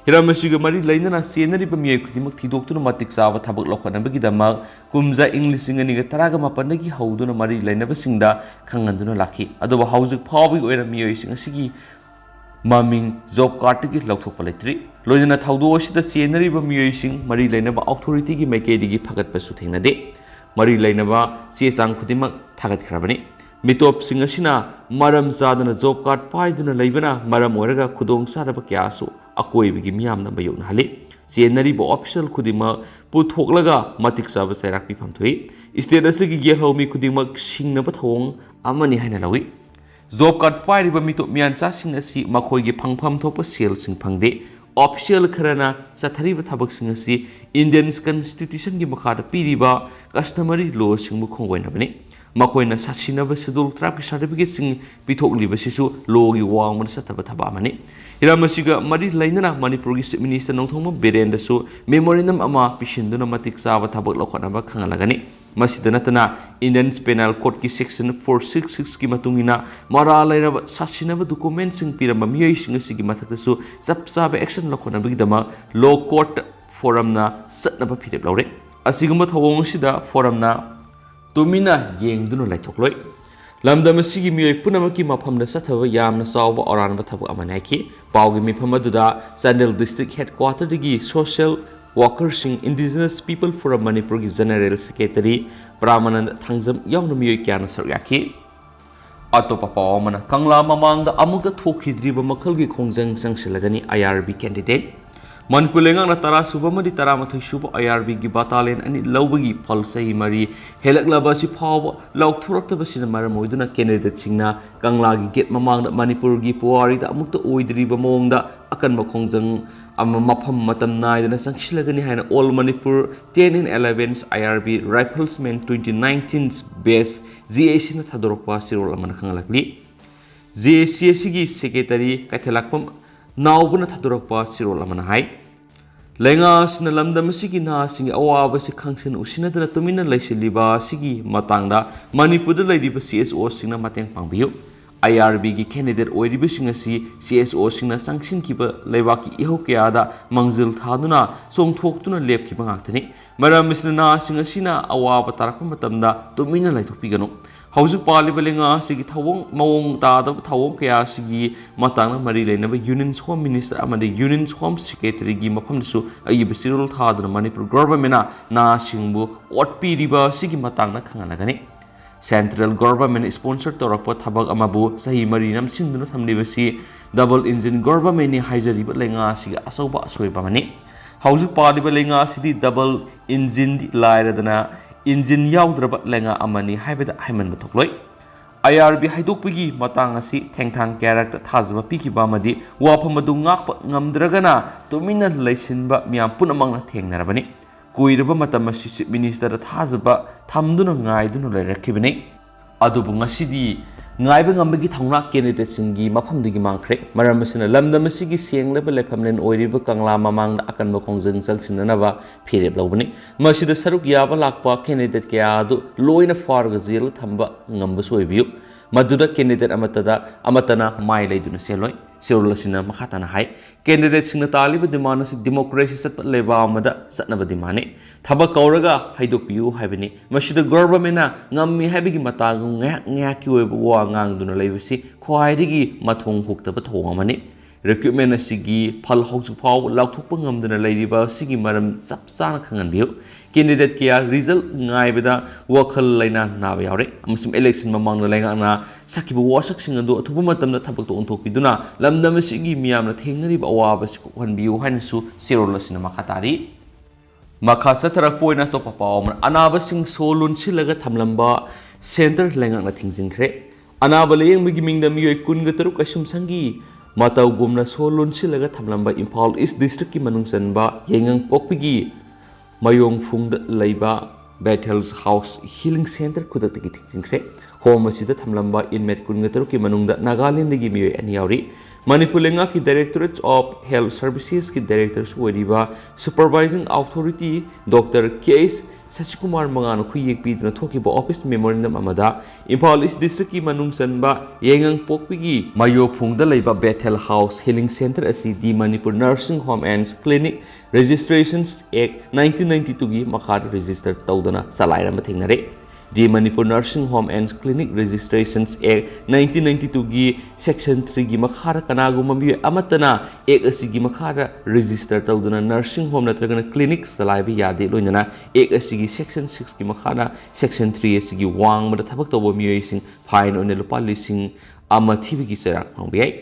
ꯍꯤꯔꯝ ꯑꯁꯤꯒ ꯃꯔꯤ ꯂꯩꯅꯅ ꯆꯦꯟꯅꯔꯤꯕ ꯃꯤꯑꯣꯏ ꯈꯨꯗꯤꯡꯃꯛ ꯊꯤꯗꯣꯛꯇꯨꯅ ꯃꯇꯤꯛ ꯆꯥꯕ ꯊꯕꯛ ꯂꯧꯈꯠꯅꯕꯒꯤꯗꯃꯛ ꯀꯨꯝꯖꯥ ꯏꯪ ꯂꯤꯁꯤꯡ ꯑꯅꯤꯒ ꯇꯔꯥꯒ ꯃꯥꯄꯟꯗꯒꯤ ꯍꯧꯗꯨꯅ ꯃꯔꯤ ꯂꯩꯅꯕꯁꯤꯡꯗ ꯈꯪꯍꯟꯗꯨꯅ ꯂꯥꯛꯈꯤ꯫ ꯑꯗꯨꯕꯨ ꯍꯧꯖꯤꯛ ꯐꯥꯎꯕꯒꯤ ꯑꯣꯏꯅ ꯃꯤꯑꯣꯏꯁꯤꯡ ꯑꯁꯤꯒꯤ ꯃꯃꯤꯡ job cardꯇꯒꯤ ꯂꯧꯊꯣꯛꯄ ꯂꯩꯇ꯭ꯔꯤ꯫ ꯂꯣꯏꯅꯅ ꯊꯧꯗꯣꯛ ꯑꯁꯤꯗ ꯆꯦꯟꯅꯔꯤꯕ ꯃꯤꯑꯣꯏꯁꯤꯡ ꯃꯔꯤ ꯂꯩꯅꯕ authorityꯒꯤ ꯃꯥꯏꯀꯩꯗꯒꯤ ꯐꯒꯠꯄꯁꯨ ꯊꯦꯡꯅꯗꯦ꯫ ꯃꯔꯤ ꯂꯩꯅꯕ ꯆꯦ ꯆꯥꯡ ꯈꯨꯗꯤꯡꯃꯛ ꯊꯥꯒꯠꯈ꯭ꯔꯕꯅꯤ꯫ ꯃꯤꯇꯣꯞꯁꯤꯡ ꯑꯁꯤꯅ ꯃꯔꯝ ꯆꯥꯗꯅ job card ꯄꯥꯏꯗꯨꯅ ꯂꯩꯕꯅ ꯃꯔꯝ ꯑꯣꯏꯔꯒ ꯈꯨꯗꯣꯡꯆꯥꯗꯕ ꯀꯌꯥꯁꯨ ꯑꯀꯣꯏꯕꯒꯤ ꯃꯤꯌꯥꯝꯅ ꯃꯥꯌꯣꯛꯅꯍꯜꯂꯤ꯫ ꯆꯦꯟꯅꯔꯤꯕ official ꯈꯨꯗꯤꯡꯃꯛ ꯄꯨꯊꯣꯛꯂꯒ ꯃꯇꯤꯛ ꯆꯥꯕ ꯆꯩꯔꯥꯛ ꯄꯤꯐꯝ ꯊꯣꯛꯏ꯫ State ꯑꯁꯤꯒꯤ ꯌꯦꯜꯍꯧꯃꯤ ꯈꯨꯗꯤꯡꯃꯛ ꯁꯤꯡꯅꯕ ꯊꯧꯑꯣꯡ ꯑꯃꯅꯤ ꯍꯥꯏꯅ ꯂꯧꯏ꯫ Job card ꯄꯥꯏꯔꯤꯕ ꯃꯤꯇꯣꯞ ꯃꯤꯌꯥꯟꯆꯥꯁꯤꯡ ꯑꯁꯤ ꯃꯈꯣꯏꯒꯤ ꯐꯪꯐꯝ ꯊꯣꯛꯄ ꯁꯦꯜꯁꯤꯡ ꯐꯪꯗꯦ꯫ Official ꯈꯔꯅ ꯆꯠꯊꯔꯤꯕ ꯊꯕꯛꯁꯤꯡ ꯑꯁꯤ Indian Constitutionꯒꯤ ꯃꯈꯥꯗ ꯄꯤꯔꯤꯕ customary lawꯁꯤꯡꯕꯨ ꯈꯣꯡꯒꯣꯏꯅꯕꯅꯤ꯫ ꯃꯈꯣꯏꯅ ꯁꯥꯁꯤꯟꯅꯕ Scheduled Tribeꯀꯤ certificateꯁꯤꯡ ꯄꯤꯊꯣꯛꯂꯤꯕꯁꯤꯁꯨ lawꯒꯤ ꯋꯥꯡꯃꯗ ꯆꯠꯇꯕ ꯊꯕꯛ ꯑꯃꯅꯤ꯫ ꯍꯤꯔꯝ ꯑꯁꯤꯒ ꯃꯔꯤ ꯂꯩꯅꯅ ꯃꯅꯤꯄꯨꯔꯒꯤ Chief Minister ꯅꯣꯡꯊꯣꯝꯕꯝ ꯕꯤꯔꯦꯟꯗꯁꯨ memorandum ꯑꯃ ꯄꯤꯁꯤꯟꯗꯨꯅ ꯃꯇꯤꯛ ꯆꯥꯕ ꯊꯕꯛ ꯂꯧꯈꯠꯅꯕ ꯈꯪꯍꯜꯂꯒꯅꯤ꯫ ꯃꯁꯤꯗ ꯅꯠꯇꯅ Indian Penal Codeꯀꯤ section four six sixꯀꯤ ꯃꯇꯨꯡ ꯏꯟꯅ ꯃꯔꯥꯜ ꯂꯩꯔꯕ ꯁꯥꯁꯤꯟꯅꯕ documentꯁꯤꯡ ꯄꯤꯔꯝꯕ ꯃꯤꯑꯣꯏꯁꯤꯡ ꯑꯁꯤꯒꯤ ꯃꯊꯛꯇꯁꯨ ꯆꯞ ꯆꯥꯕ action ꯂꯧꯈꯠꯅꯕꯒꯤꯗꯃꯛ Law Court Forumꯅ ꯆꯠꯅꯕ ꯐꯤꯔꯦꯞ ꯂꯧꯔꯦ꯫ ꯑꯁꯤꯒꯨꯝꯕ ꯊꯧꯑꯣꯡ ꯑꯁꯤꯗ Forumꯅ ꯇꯨꯃꯤꯟꯅ ꯌꯦꯡꯗꯨꯅ ꯂꯩꯊꯣꯛꯂꯣꯏ꯫ ꯂꯝꯗꯝ ꯑꯁꯤꯒꯤ ꯃꯤꯑꯣꯏ ꯄꯨꯝꯅꯃꯛꯀꯤ ꯃꯐꯝꯗ ꯆꯠꯊꯕ ꯌꯥꯝꯅ ꯆꯥꯎꯕ ꯑꯔꯥꯟꯕ ꯊꯕꯛ ꯑꯃꯅꯤ ꯍꯥꯏꯈꯤ꯫ ꯄꯥꯎꯒꯤ ꯃꯤꯐꯝ ꯑꯗꯨꯗ ꯆꯥꯟꯗꯦꯜ district headquarter ꯗꯒꯤ social worker ꯁꯤꯡ, Indigenous People Forum ꯃꯅꯤꯄꯨꯔꯒꯤ general secretary ꯄ꯭ꯔꯥꯃꯥꯅꯟꯗ ꯊꯥꯡꯖꯝ ꯌꯥꯎꯅ ꯃꯤꯑꯣꯏ ꯀꯌꯥꯅ ꯁꯔꯨꯛ ꯌꯥꯈꯤ꯫ ꯑꯇꯣꯞꯄ ꯄꯥꯎ ꯑꯃꯅ, ꯀꯪꯂꯥ ꯃꯃꯥꯡꯗ ꯑꯃꯨꯛꯇ ꯊꯣꯛꯈꯤꯗ꯭ꯔꯤꯕ ꯃꯈꯜꯒꯤ ꯈꯣꯡꯖꯪ ꯆꯪꯁꯤꯜꯂꯒꯅꯤ꯫ IRB candidate꯫ ꯃꯅꯤꯄꯨꯔ ꯂꯩꯉꯥꯛꯅ ꯇꯔꯥ ꯁꯨꯕ ꯑꯃꯗꯤ ꯇꯔꯥꯃꯥꯊꯣꯏ ꯁꯨꯕ IRB ꯒꯤ battalion ꯑꯅꯤ ꯂꯧꯕꯒꯤ ꯐꯜ ꯆꯍꯤ ꯃꯔꯤ ꯍꯦꯜꯂꯛꯂꯕ ꯑꯁꯤ ꯐꯥꯎꯕ ꯂꯥꯎꯊꯣꯔꯛꯇꯕꯁꯤꯅ ꯃꯔꯝ ꯑꯣꯏꯗꯨꯅ candidate ꯁꯤꯡꯅ ꯀꯪꯂꯥꯒꯤ gate ꯃꯃꯥꯡꯗ ꯃꯅꯤꯄꯨꯔꯒꯤ ꯄꯨꯋꯥꯔꯤꯗ ꯑꯃꯨꯛꯇ ꯑꯣꯏꯗ꯭ꯔꯤꯕ ꯃꯑꯣꯡꯗ ꯑꯀꯟꯕ ꯈꯣꯡꯖꯪ ꯑꯃ ꯃꯐꯝ ꯃꯇꯝ ꯅꯥꯏꯗꯅ ꯆꯪꯁꯤꯜꯂꯒꯅꯤ ꯍꯥꯏꯅ All Manipur ten and eleven IRB Riflesmen twenty nineteen batch, JAC ꯅ ꯊꯥꯗꯣꯔꯛꯄ ꯆꯦꯔꯣꯜ ꯑꯃꯅ ꯈꯪꯍꯜꯂꯛꯂꯤ꯫ JAC ꯑꯁꯤꯒꯤ secretary ꯀꯩꯊꯦꯜꯂꯥꯛꯄꯝ ꯅꯥꯎꯕꯅ ꯊꯥꯗꯣꯔꯛꯄ ꯆꯦꯔꯣꯜ ꯑꯃꯅ ꯍꯥꯏ, ꯂꯩꯉꯥꯛ ꯑꯁꯤꯅ ꯂꯝꯗꯝ ꯑꯁꯤꯒꯤ ꯅꯍꯥꯁꯤꯡꯒꯤ ꯑꯋꯥꯕꯁꯤ ꯈꯪꯁꯤꯟ ꯎꯁꯤꯟꯅꯗꯅ ꯇꯨꯃꯤꯟꯅ ꯂꯩꯁꯤꯜꯂꯤꯕ ꯑꯁꯤꯒꯤ ꯃꯇꯥꯡꯗ ꯃꯅꯤꯄꯨꯔꯗ ꯂꯩꯔꯤꯕ CSO ꯁꯤꯡꯅ ꯃꯇꯦꯡ ꯄꯥꯡꯕꯤꯌꯨ꯫ IRB ꯒꯤ candidate ꯑꯣꯏꯔꯤꯕꯁꯤꯡ ꯑꯁꯤ CSO ꯁꯤꯡꯅ ꯆꯪꯁꯤꯟꯈꯤꯕ ꯂꯩꯕꯥꯛꯀꯤ ꯏꯍꯧ ꯀꯌꯥꯗ ꯃꯥꯡꯖꯤꯜ ꯊꯥꯗꯨꯅ ꯆꯣꯡꯊꯣꯛꯇꯨꯅ ꯂꯦꯞꯈꯤꯕ ꯉꯥꯛꯇꯅꯤ꯫ ꯃꯔꯝ ꯑꯁꯤꯅ ꯅꯍꯥꯁꯤꯡ ꯑꯁꯤꯅ ꯑꯋꯥꯕ ꯇꯥꯔꯛꯄ ꯃꯇꯝꯗ ꯇꯨꯃꯤꯟꯅ ꯂꯩꯊꯣꯛꯄꯤꯒꯅꯨ꯫ ꯍꯧꯖꯤꯛ ꯄꯥꯜꯂꯤꯕ ꯂꯩꯉꯥꯛ ꯑꯁꯤꯒꯤ ꯊꯧꯑꯣꯡ, ꯃꯑꯣꯡ ꯇꯥꯗꯕ ꯊꯧꯑꯣꯡ ꯀꯌꯥ ꯑꯁꯤꯒꯤ ꯃꯇꯥꯡꯗ ꯃꯔꯤ ꯂꯩꯅꯕ Union Home Minister ꯑꯃꯗꯤ Union Home Secretary ꯒꯤ ꯃꯐꯝꯗꯁꯨ ꯑꯏꯕ ꯆꯦꯔꯣꯜ ꯊꯥꯗꯨꯅ ꯃꯅꯤꯄꯨꯔ government ꯅ ꯅꯍꯥꯁꯤꯡꯕꯨ ꯑꯣꯠꯄꯤꯔꯤꯕ ꯑꯁꯤꯒꯤ ꯃꯇꯥꯡꯗ ꯈꯪꯍꯟꯅꯒꯅꯤ꯫ Central government ꯅ sponsor ꯇꯧꯔꯛꯄ ꯊꯕꯛ ꯑꯃꯕꯨ ꯆꯍꯤ ꯃꯔꯤ ꯅꯝꯁꯤꯟꯗꯨꯅ ꯊꯝꯂꯤꯕꯁꯤ double engine government ꯅꯤ ꯍꯥꯏꯖꯔꯤꯕ ꯂꯩꯉꯥꯛ ꯑꯁꯤꯒꯤ ꯑꯆꯧꯕ ꯑꯁꯣꯏꯕ ꯑꯃꯅꯤ꯫ ꯍꯧꯖꯤꯛ ꯄꯥꯜꯂꯤꯕ ꯂꯩꯉꯥꯛ ꯑꯁꯤꯗꯤ double engine ꯗꯤ ꯂꯥꯏꯔꯗꯅ engine ꯌꯥꯎꯗ꯭ꯔꯕ ꯂꯩꯉꯥꯛ ꯑꯃꯅꯤ ꯍꯥꯏꯕꯗ ꯍꯥꯏꯃꯟꯕ ꯊꯣꯛꯂꯣꯏ꯫ IRB ꯍꯥꯏꯗꯣꯛꯄꯒꯤ ꯃꯇꯥꯡ ꯑꯁꯤ ꯊꯦꯡꯊꯥꯡ ꯀꯌꯥꯔꯛꯇ ꯊꯥꯖꯕ ꯄꯤꯈꯤꯕ ꯑꯃꯗꯤ ꯋꯥꯐꯝ ꯑꯗꯨ ꯉꯥꯛꯄ ꯉꯝꯗ꯭ꯔꯒꯅ ꯇꯨꯃꯤꯟꯅ ꯂꯩꯁꯤꯟꯕ ꯃꯤꯌꯥꯝ ꯄꯨꯝꯅꯃꯛꯅ ꯊꯦꯡꯅꯔꯕꯅꯤ꯫ ꯀꯨꯏꯔꯕ ꯃꯇꯝ ꯑꯁꯤ Chief Minister ꯗ ꯊꯥꯖꯕ ꯊꯝꯗꯨꯅ ꯉꯥꯏꯗꯨꯅ ꯂꯩꯔꯛꯈꯤꯕꯅꯤ꯫ ꯑꯗꯨꯕꯨ ꯉꯁꯤꯗꯤ ꯉꯥꯏꯕ ꯉꯝꯕꯒꯤ ꯊꯧꯅꯥ candidate ꯁꯤꯡꯒꯤ ꯃꯐꯝꯗꯒꯤ ꯃꯥꯡꯈ꯭ꯔꯦ꯫ ꯃꯔꯝ ꯑꯁꯤꯅ ꯂꯝꯗꯝ ꯑꯁꯤꯒꯤ ꯁꯦꯡꯂꯕ ꯂꯩꯐꯝꯂꯦꯟ ꯑꯣꯏꯔꯤꯕ ꯀꯪꯂꯥ ꯃꯃꯥꯡꯗ ꯑꯀꯟꯕ ꯈꯣꯡꯖꯪ ꯆꯪꯁꯤꯟꯅꯅꯕ ꯐꯤꯔꯦꯞ ꯂꯧꯕꯅꯤ꯫ ꯃꯁꯤꯗ ꯁꯔꯨꯛ ꯌꯥꯕ ꯂꯥꯛꯄ candidate ꯀꯌꯥ ꯑꯗꯨ ꯂꯣꯏꯅ ꯐꯥꯔꯒ jail ꯗ ꯊꯝꯕ ꯉꯝꯕꯁꯨ ꯑꯣꯏꯕꯤꯌꯨ꯫ ꯃꯗꯨꯗ candidate ꯑꯃꯠꯇꯗ, ꯑꯃꯠꯇꯅ ꯃꯥꯏ ꯂꯩꯗꯨꯅ ꯆꯦꯜꯂꯣꯏ꯫ ꯁꯤꯔꯣꯜ ꯑꯁꯤꯅ ꯃꯈꯥ ꯇꯥꯅ ꯍꯥꯏ, ꯀꯦꯟꯗꯤꯗꯦꯠꯁꯤꯡꯅ ꯇꯥꯜꯂꯤꯕ ꯗꯤꯃꯥꯟ ꯑꯁꯤ ꯗꯤꯃꯣꯀ꯭ꯔꯦꯁꯤ ꯆꯠꯄ ꯂꯩꯕꯥꯛ ꯑꯃꯗ ꯆꯠꯅꯕ ꯗꯤꯃꯥꯟꯅꯤ꯫ ꯊꯕꯛ ꯀꯧꯔꯒ ꯍꯥꯏꯗꯣꯛꯄꯤꯌꯨ ꯍꯥꯏꯕꯅꯤ꯫ ꯃꯁꯤꯗ ꯒꯣꯚꯔꯟꯃꯦꯟꯠꯅ ꯉꯝꯃꯤ ꯍꯥꯏꯕꯒꯤ ꯃꯇꯥꯒꯨꯝ ꯉꯥꯏꯍꯥꯛ ꯉꯥꯏꯍꯥꯛꯀꯤ ꯑꯣꯏꯕ ꯋꯥ ꯉꯥꯡꯗꯨꯅ ꯂꯩꯕꯁꯤ ꯈ꯭ꯋꯥꯏꯗꯒꯤ ꯃꯊꯣꯡ ꯍꯨꯛꯇꯕ ꯊꯧꯑꯣꯡ ꯑꯃꯅꯤ꯫ ꯔꯤꯀ꯭ꯔꯨꯠꯃꯦꯟꯠ ꯑꯁꯤꯒꯤ ꯐꯜ ꯍꯧꯖꯤꯛ ꯐꯥꯎꯕ ꯂꯥꯎꯊꯣꯛꯄ ꯉꯝꯗꯅ ꯂꯩꯔꯤꯕ ꯑꯁꯤꯒꯤ ꯃꯔꯝ ꯆꯞ ꯆꯥꯅ ꯈꯪꯍꯟꯕꯤꯌꯨ꯫ ꯀꯦꯟꯗꯤꯗꯦꯠ ꯀꯌꯥ ꯔꯤꯖꯜꯠ ꯉꯥꯏꯕꯗ ꯋꯥꯈꯜ ꯂꯩꯅꯥ ꯅꯥꯕ ꯌꯥꯎꯔꯦ, ꯑꯃꯁꯨꯡ ꯏꯂꯦꯛꯁꯟ ꯃꯃꯥꯡꯗ ꯂꯩꯉꯥꯛꯅ ꯁꯛꯈꯤꯕ ꯋꯥꯁꯛꯁꯤꯡ ꯑꯗꯨ ꯑꯊꯨꯕ ꯃꯇꯝꯗ ꯊꯕꯛꯇ ꯑꯣꯟꯊꯣꯛꯄꯤꯗꯨꯅ ꯂꯝꯗꯝ ꯑꯁꯤꯒꯤ ꯃꯤꯌꯥꯝꯅ ꯊꯦꯡꯅꯔꯤꯕ ꯑꯋꯥꯕ ꯑꯁꯤ ꯀꯣꯛꯍꯟꯕꯤꯌꯨ ꯍꯥꯏꯅꯁꯨ ꯆꯦꯔꯣꯜ ꯑꯁꯤꯅ ꯃꯈꯥ ꯇꯥꯔꯤ꯫ ꯃꯈꯥ ꯆꯠꯊꯔꯛꯄ ꯑꯣꯏꯅ ꯑꯇꯣꯞꯄ ꯄꯥꯎ ꯑꯃꯅ, ꯑꯅꯥꯕꯁꯤꯡ ꯁꯣ ꯂꯣꯟꯁꯤꯜꯂꯒ ꯊꯝꯂꯝꯕ ꯁꯦꯟꯇꯔ ꯂꯩꯉꯥꯛꯅ ꯊꯤꯡꯖꯤꯟꯈ꯭ꯔꯦ꯫ ꯑꯅꯥꯕ ꯂꯥꯌꯦꯡꯕꯒꯤ ꯃꯤꯡꯗ ꯃꯤꯑꯣꯏ ꯀꯨꯟꯒ ꯇꯔꯨꯛ ꯑꯁꯨꯝꯁꯪꯒꯤ ꯃꯇꯧꯒꯨꯝꯅ ꯁꯣ ꯂꯣꯟꯁꯤꯜꯂꯒ ꯊꯝꯂꯝꯕ ꯏꯝꯐꯥꯜ ꯏꯁ ꯗꯤꯁꯇ꯭ꯔꯤꯛꯀꯤ ꯃꯅꯨꯡ ꯆꯟꯕ ꯌꯥꯏꯉꯪꯄꯣꯛꯄꯤꯒꯤ ꯃꯌꯣꯡꯐꯨꯡꯗ ꯂꯩꯕ ꯕꯦꯊꯦꯜꯁ ꯍꯥꯎꯁ ꯍꯤꯂꯤꯡ ꯁꯦꯟꯇꯔ ꯈꯨꯗꯛꯇꯒꯤ ꯊꯤꯡꯖꯤꯟꯈ꯭ꯔꯦ꯫ ꯍꯣꯝ ꯑꯁꯤꯗ ꯊꯝꯂꯝꯕ ꯏꯟꯃꯦꯠ ꯀꯨꯟꯒ ꯇꯔꯨꯛꯀꯤ ꯃꯅꯨꯡꯗ ꯅꯥꯒꯥꯂꯦꯟꯗꯒꯤ ꯃꯤꯑꯣꯏ ꯑꯅꯤ ꯌꯥꯎꯔꯤ꯫ ꯃꯅꯤꯄꯨꯔ ꯂꯩꯉꯥꯛꯀꯤ Directorate of Health Servicesꯀꯤ ꯗꯥꯏꯔꯦꯛꯇꯔꯁꯨ ꯑꯣꯏꯔꯤꯕ ꯁꯨꯄꯔꯚꯥꯏꯖꯤꯡ ꯑꯣꯊꯣꯔꯤꯇꯤ ꯗꯣꯛꯇꯔ ꯀꯦ ꯑꯦꯁ ꯁꯁꯤꯀꯨꯃꯥꯔ ꯃꯉꯥꯅ ꯈꯨꯌꯦꯛ ꯄꯤꯗꯨꯅ ꯊꯣꯛꯈꯤꯕ ꯑꯣꯐꯤꯁ ꯃꯦꯃꯣꯔꯦꯟꯗꯝ ꯑꯃꯗ ꯏꯝꯐꯥꯜ ꯏꯁ ꯗꯤꯁꯇ꯭ꯔꯤꯛꯀꯤ ꯃꯅꯨꯡ ꯆꯟꯕ ꯌꯥꯏꯉꯪꯄꯣꯛꯄꯤꯒꯤ ꯃꯌꯣꯐꯨꯡꯗ ꯂꯩꯕ ꯕꯦꯊꯦꯜ ꯍꯥꯎꯁ ꯍꯤꯂꯤꯡ ꯁꯦꯟꯇꯔ ꯑꯁꯤ The Manipur Nursing Home and Clinic Registrations Act nineteen ninety twoꯒꯤ ꯃꯈꯥꯗ ꯔꯦꯖꯤꯁꯇꯔ ꯇꯧꯗꯅ ꯆꯂꯥꯏꯔꯝꯕ ꯊꯦꯡꯅꯔꯦ꯫ The Manipur Nursing Home and Clinic Registrations Act nineteen ninety twoꯒꯤ Section threeꯒꯤ ꯃꯈꯥꯗ ꯀꯅꯥꯒꯨꯝꯕ ꯃꯤꯑꯣꯏ ꯑꯃꯠꯇꯅ ꯑꯦꯛ ꯑꯁꯤꯒꯤ ꯃꯈꯥꯗ ꯔꯦꯖꯤꯁꯇꯔ ꯇꯧꯗꯨꯅ ꯅꯔꯁꯤꯡ ꯍꯣꯝ ꯅꯠꯇ꯭ꯔꯒꯅ ꯀ꯭ꯂꯤꯅꯤꯛ ꯆꯂꯥꯏꯕ ꯌꯥꯗꯦ꯫ ꯂꯣꯏꯅꯅ ꯑꯦꯛ ꯑꯁꯤꯒꯤ Section sixꯀꯤ ꯃꯈꯥꯗ Section three ꯑꯁꯤꯒꯤ ꯋꯥꯡꯃꯗ ꯊꯕꯛ ꯇꯧꯕ ꯃꯤꯑꯣꯏꯁꯤꯡ ꯐꯥꯏꯟ ꯑꯣꯏꯅ ꯂꯨꯄꯥ ꯂꯤꯁꯤꯡ ꯑꯃ ꯊꯤꯕꯒꯤ ꯆꯩꯔꯥꯛ ꯐꯪꯕ ꯌꯥꯏ꯫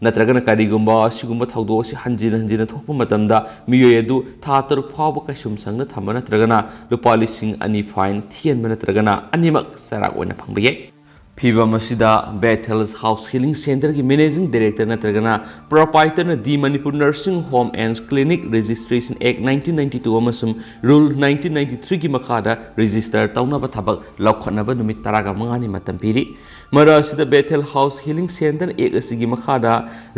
ꯅꯠꯇ꯭ꯔꯒꯅ ꯀꯔꯤꯒꯨꯝꯕ ꯑꯁꯤꯒꯨꯝꯕ ꯊꯧꯗꯣꯛ ꯑꯁꯤ ꯍꯟꯖꯤꯟ ꯍꯟꯖꯤꯟꯅ ꯊꯣꯛꯄ ꯃꯇꯝꯗ ꯃꯤꯑꯣꯏ ꯑꯗꯨ ꯊꯥ ꯇꯔꯨꯛ ꯐꯥꯎꯕ ꯀꯩꯁꯨꯝꯁꯪꯗ ꯊꯝꯕ ꯅꯠꯇ꯭ꯔꯒꯅ ꯂꯨꯄꯥ ꯂꯤꯁꯤꯡ ꯑꯅꯤ ꯐꯥꯏꯟ ꯊꯤꯍꯟꯕ ꯅꯠꯇ꯭ꯔꯒꯅ ꯑꯅꯤꯃꯛ ꯆꯩꯔꯥꯛ ꯑꯣꯏꯅ ꯐꯪꯕ ꯌꯥꯏ꯫ ꯐꯤꯕꯝ ꯑꯁꯤꯗ ꯕꯦꯊꯦꯜꯁ ꯍꯥꯎꯁ ꯍꯤꯂꯤꯡ ꯁꯦꯟꯇꯔꯒꯤ ꯃꯦꯅꯦꯖꯤꯡ ꯗꯥꯏꯔꯦꯛꯇꯔ ꯅꯠꯇ꯭ꯔꯒꯅ ꯄ꯭ꯔꯣꯄꯥꯏꯇꯔꯅ The Manipur Nursing Home and Clinic Registration Act nineteen ninety two ꯑꯃꯁꯨꯡ Rule nineteen ninety threeꯒꯤ ꯃꯈꯥꯗ ꯔꯦꯖꯤꯁꯇꯔ ꯇꯧꯅꯕ ꯊꯕꯛ ꯂꯧꯈꯠꯅꯕ ꯅꯨꯃꯤꯠ ꯇꯔꯥꯃꯉꯥꯅꯤ ꯃꯇꯝ ꯄꯤꯔꯤ꯫ ꯃꯔꯛ ꯑꯁꯤꯗ ꯕꯦꯊꯦꯜ ꯍꯥꯎꯁ ꯍꯤꯂꯤꯡ ꯁꯦꯟꯇꯔ ꯑꯦꯛ ꯑꯁꯤꯒꯤ ꯃꯈꯥꯗ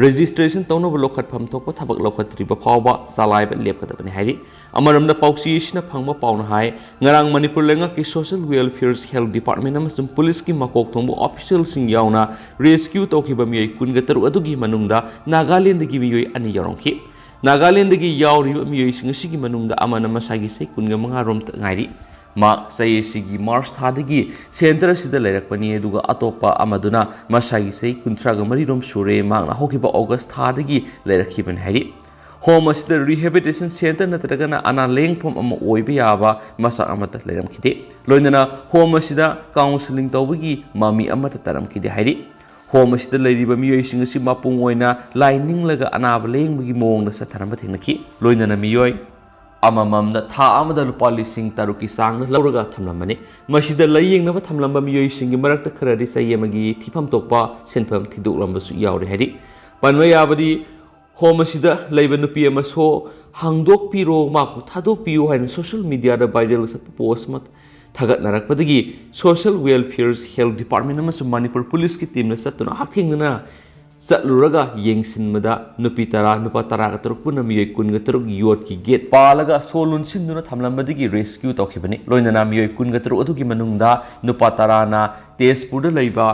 ꯔꯦꯖꯤꯁꯇ꯭ꯔꯦꯁꯟ ꯇꯧꯅꯕ ꯂꯧꯈꯠꯐꯝ ꯊꯣꯛꯄ ꯊꯕꯛ ꯂꯧꯈꯠꯇ꯭ꯔꯤꯕ ꯐꯥꯎꯕ ꯆꯂꯥꯏꯕ ꯂꯦꯞꯀꯗꯕꯅꯤ ꯍꯥꯏꯔꯤ꯫ ꯑꯃꯔꯣꯝꯗ ꯄꯥꯎꯆꯦ ꯑꯁꯤꯅ ꯐꯪꯕ ꯄꯥꯎꯅ ꯍꯥꯏ, ꯉꯔꯥꯡ ꯃꯅꯤꯄꯨꯔ ꯂꯩꯉꯥꯛꯀꯤ Social Welfare, Health Department ꯑꯃꯁꯨꯡ ꯄꯨꯂꯤꯁꯀꯤ ꯃꯀꯣꯛ ꯊꯣꯡꯕ officialꯁꯤꯡ ꯌꯥꯎꯅ rescue ꯇꯧꯈꯤꯕ ꯃꯤꯑꯣꯏ ꯀꯨꯟꯒ ꯇꯔꯨꯛ ꯑꯗꯨꯒꯤ ꯃꯅꯨꯡꯗ ꯅꯥꯒꯥꯂꯦꯟꯗꯒꯤ ꯃꯤꯑꯣꯏ ꯑꯅꯤ ꯌꯥꯎꯔꯝꯈꯤ꯫ ꯅꯥꯒꯥꯂꯦꯟꯗꯒꯤ ꯌꯥꯎꯔꯤꯕ ꯃꯤꯑꯣꯏꯁꯤꯡ ꯑꯁꯤꯒꯤ ꯃꯅꯨꯡꯗ ꯑꯃꯅ ꯃꯁꯥꯒꯤ ꯆꯍꯤ ꯀꯨꯟꯒ ꯃꯉꯥ ꯔꯣꯝꯇ ꯉꯥꯏꯔꯤ꯫ ꯃꯍꯥꯛ ꯆꯍꯤ ꯑꯁꯤꯒꯤ March ꯊꯥꯗꯒꯤ centre ꯑꯁꯤꯗ ꯂꯩꯔꯛꯄꯅꯤ, ꯑꯗꯨꯒ ꯑꯇꯣꯞꯄ ꯑꯃꯗꯨꯅ ꯃꯁꯥꯒꯤ ꯆꯍꯤ ꯀꯨꯟꯊ꯭ꯔꯥꯒ ꯃꯔꯤ ꯔꯣꯝ ꯁꯨꯔꯦ, ꯃꯍꯥꯛꯅ ꯍꯧꯈꯤꯕ August ꯊꯥꯗꯒꯤ ꯂꯩꯔꯛꯈꯤꯕꯅꯤ ꯍꯥꯏꯔꯤ꯫ Home ꯑꯁꯤꯗ rehabilitation centre ꯅꯠꯇ꯭ꯔꯒꯅ ꯑꯅꯥ ꯂꯥꯌꯦꯡꯐꯝ ꯑꯃ ꯑꯣꯏꯕ ꯌꯥꯕ ꯃꯆꯥꯛ ꯑꯃꯠꯇ ꯂꯩꯔꯝꯈꯤꯗꯦ꯫ ꯂꯣꯏꯅꯅ home ꯑꯁꯤꯗ counselling ꯇꯧꯕꯒꯤ ꯃꯃꯤ ꯑꯃꯠꯇ ꯇꯥꯔꯝꯈꯤꯗꯦ ꯍꯥꯏꯔꯤ꯫ Home ꯑꯁꯤꯗ ꯂꯩꯔꯤꯕ ꯃꯤꯑꯣꯏꯁꯤꯡ ꯑꯁꯤ ꯃꯄꯨꯡ ꯑꯣꯏꯅ ꯂꯥꯏ ꯅꯤꯡꯂꯒ ꯑꯅꯥꯕ ꯂꯥꯌꯦꯡꯕꯒꯤ ꯃꯑꯣꯡꯗ ꯆꯠꯊꯔꯝꯕ ꯊꯦꯡꯅꯈꯤ꯫ ꯂꯣꯏꯅꯅ ꯃꯤꯑꯣꯏ ꯑꯃꯃꯝꯗ ꯊꯥ ꯑꯃꯗ ꯂꯨꯄꯥ ꯂꯤꯁꯤꯡ ꯇꯔꯨꯛꯀꯤ ꯆꯥꯡꯗ ꯂꯧꯔꯒ ꯊꯝꯂꯝꯕꯅꯤ꯫ ꯃꯁꯤꯗ ꯂꯥꯌꯦꯡꯅꯕ ꯊꯝꯂꯝꯕ ꯃꯤꯑꯣꯏꯁꯤꯡꯒꯤ ꯃꯔꯛꯇ ꯈꯔꯗꯤ ꯆꯍꯤ ꯑꯃꯒꯤ ꯊꯤꯐꯝ ꯊꯣꯛꯄ ꯁꯦꯟꯐꯝ ꯊꯤꯗꯣꯛꯂꯝꯕꯁꯨ ꯌꯥꯎꯔꯤ ꯍꯥꯏꯔꯤ꯫ ꯄꯟꯕ ꯌꯥꯕꯗꯤ, home ꯑꯁꯤꯗ ꯂꯩꯕ ꯅꯨꯄꯤ ꯑꯃꯁꯨ ꯍꯥꯡꯗꯣꯛꯄꯤꯔꯣ, ꯃꯍꯥꯛꯄꯨ ꯊꯥꯗꯣꯛꯄꯤꯌꯨ ꯍꯥꯏꯅ social mediaꯗ viral ꯆꯠꯄ post ꯑꯃ ꯊꯥꯒꯠꯅꯔꯛꯄꯗꯒꯤ Social Welfare, Health Department ꯑꯃꯁꯨꯡ ꯃꯅꯤꯄꯨꯔ ꯄꯨꯂꯤꯁꯀꯤ teamꯅ ꯆꯠꯇꯨꯅ ꯍꯛꯊꯦꯡꯅꯅ ꯆꯠꯂꯨꯔꯒ ꯌꯦꯡꯁꯤꯟꯕꯗ ꯅꯨꯄꯤ ꯇꯔꯥ, ꯅꯨꯄꯥ ꯇꯔꯥꯒ ꯇꯔꯨꯛ ꯄꯨꯟꯅ ꯃꯤꯑꯣꯏ ꯀꯨꯟꯒ ꯇꯔꯨꯛ ꯌꯣꯠꯀꯤ gate ꯄꯥꯜꯂꯒ ꯁꯣ ꯂꯣꯟꯁꯤꯟꯗꯨꯅ ꯊꯝꯂꯝꯕꯗꯒꯤ rescue ꯇꯧꯈꯤꯕꯅꯤ꯫ ꯂꯣꯏꯅꯅ ꯃꯤꯑꯣꯏ ꯀꯨꯟꯒ ꯇꯔꯨꯛ ꯑꯗꯨꯒꯤ ꯃꯅꯨꯡꯗ ꯅꯨꯄꯥ ꯇꯔꯥꯅ ꯇꯦꯖꯄꯨꯔꯗ ꯂꯩꯕ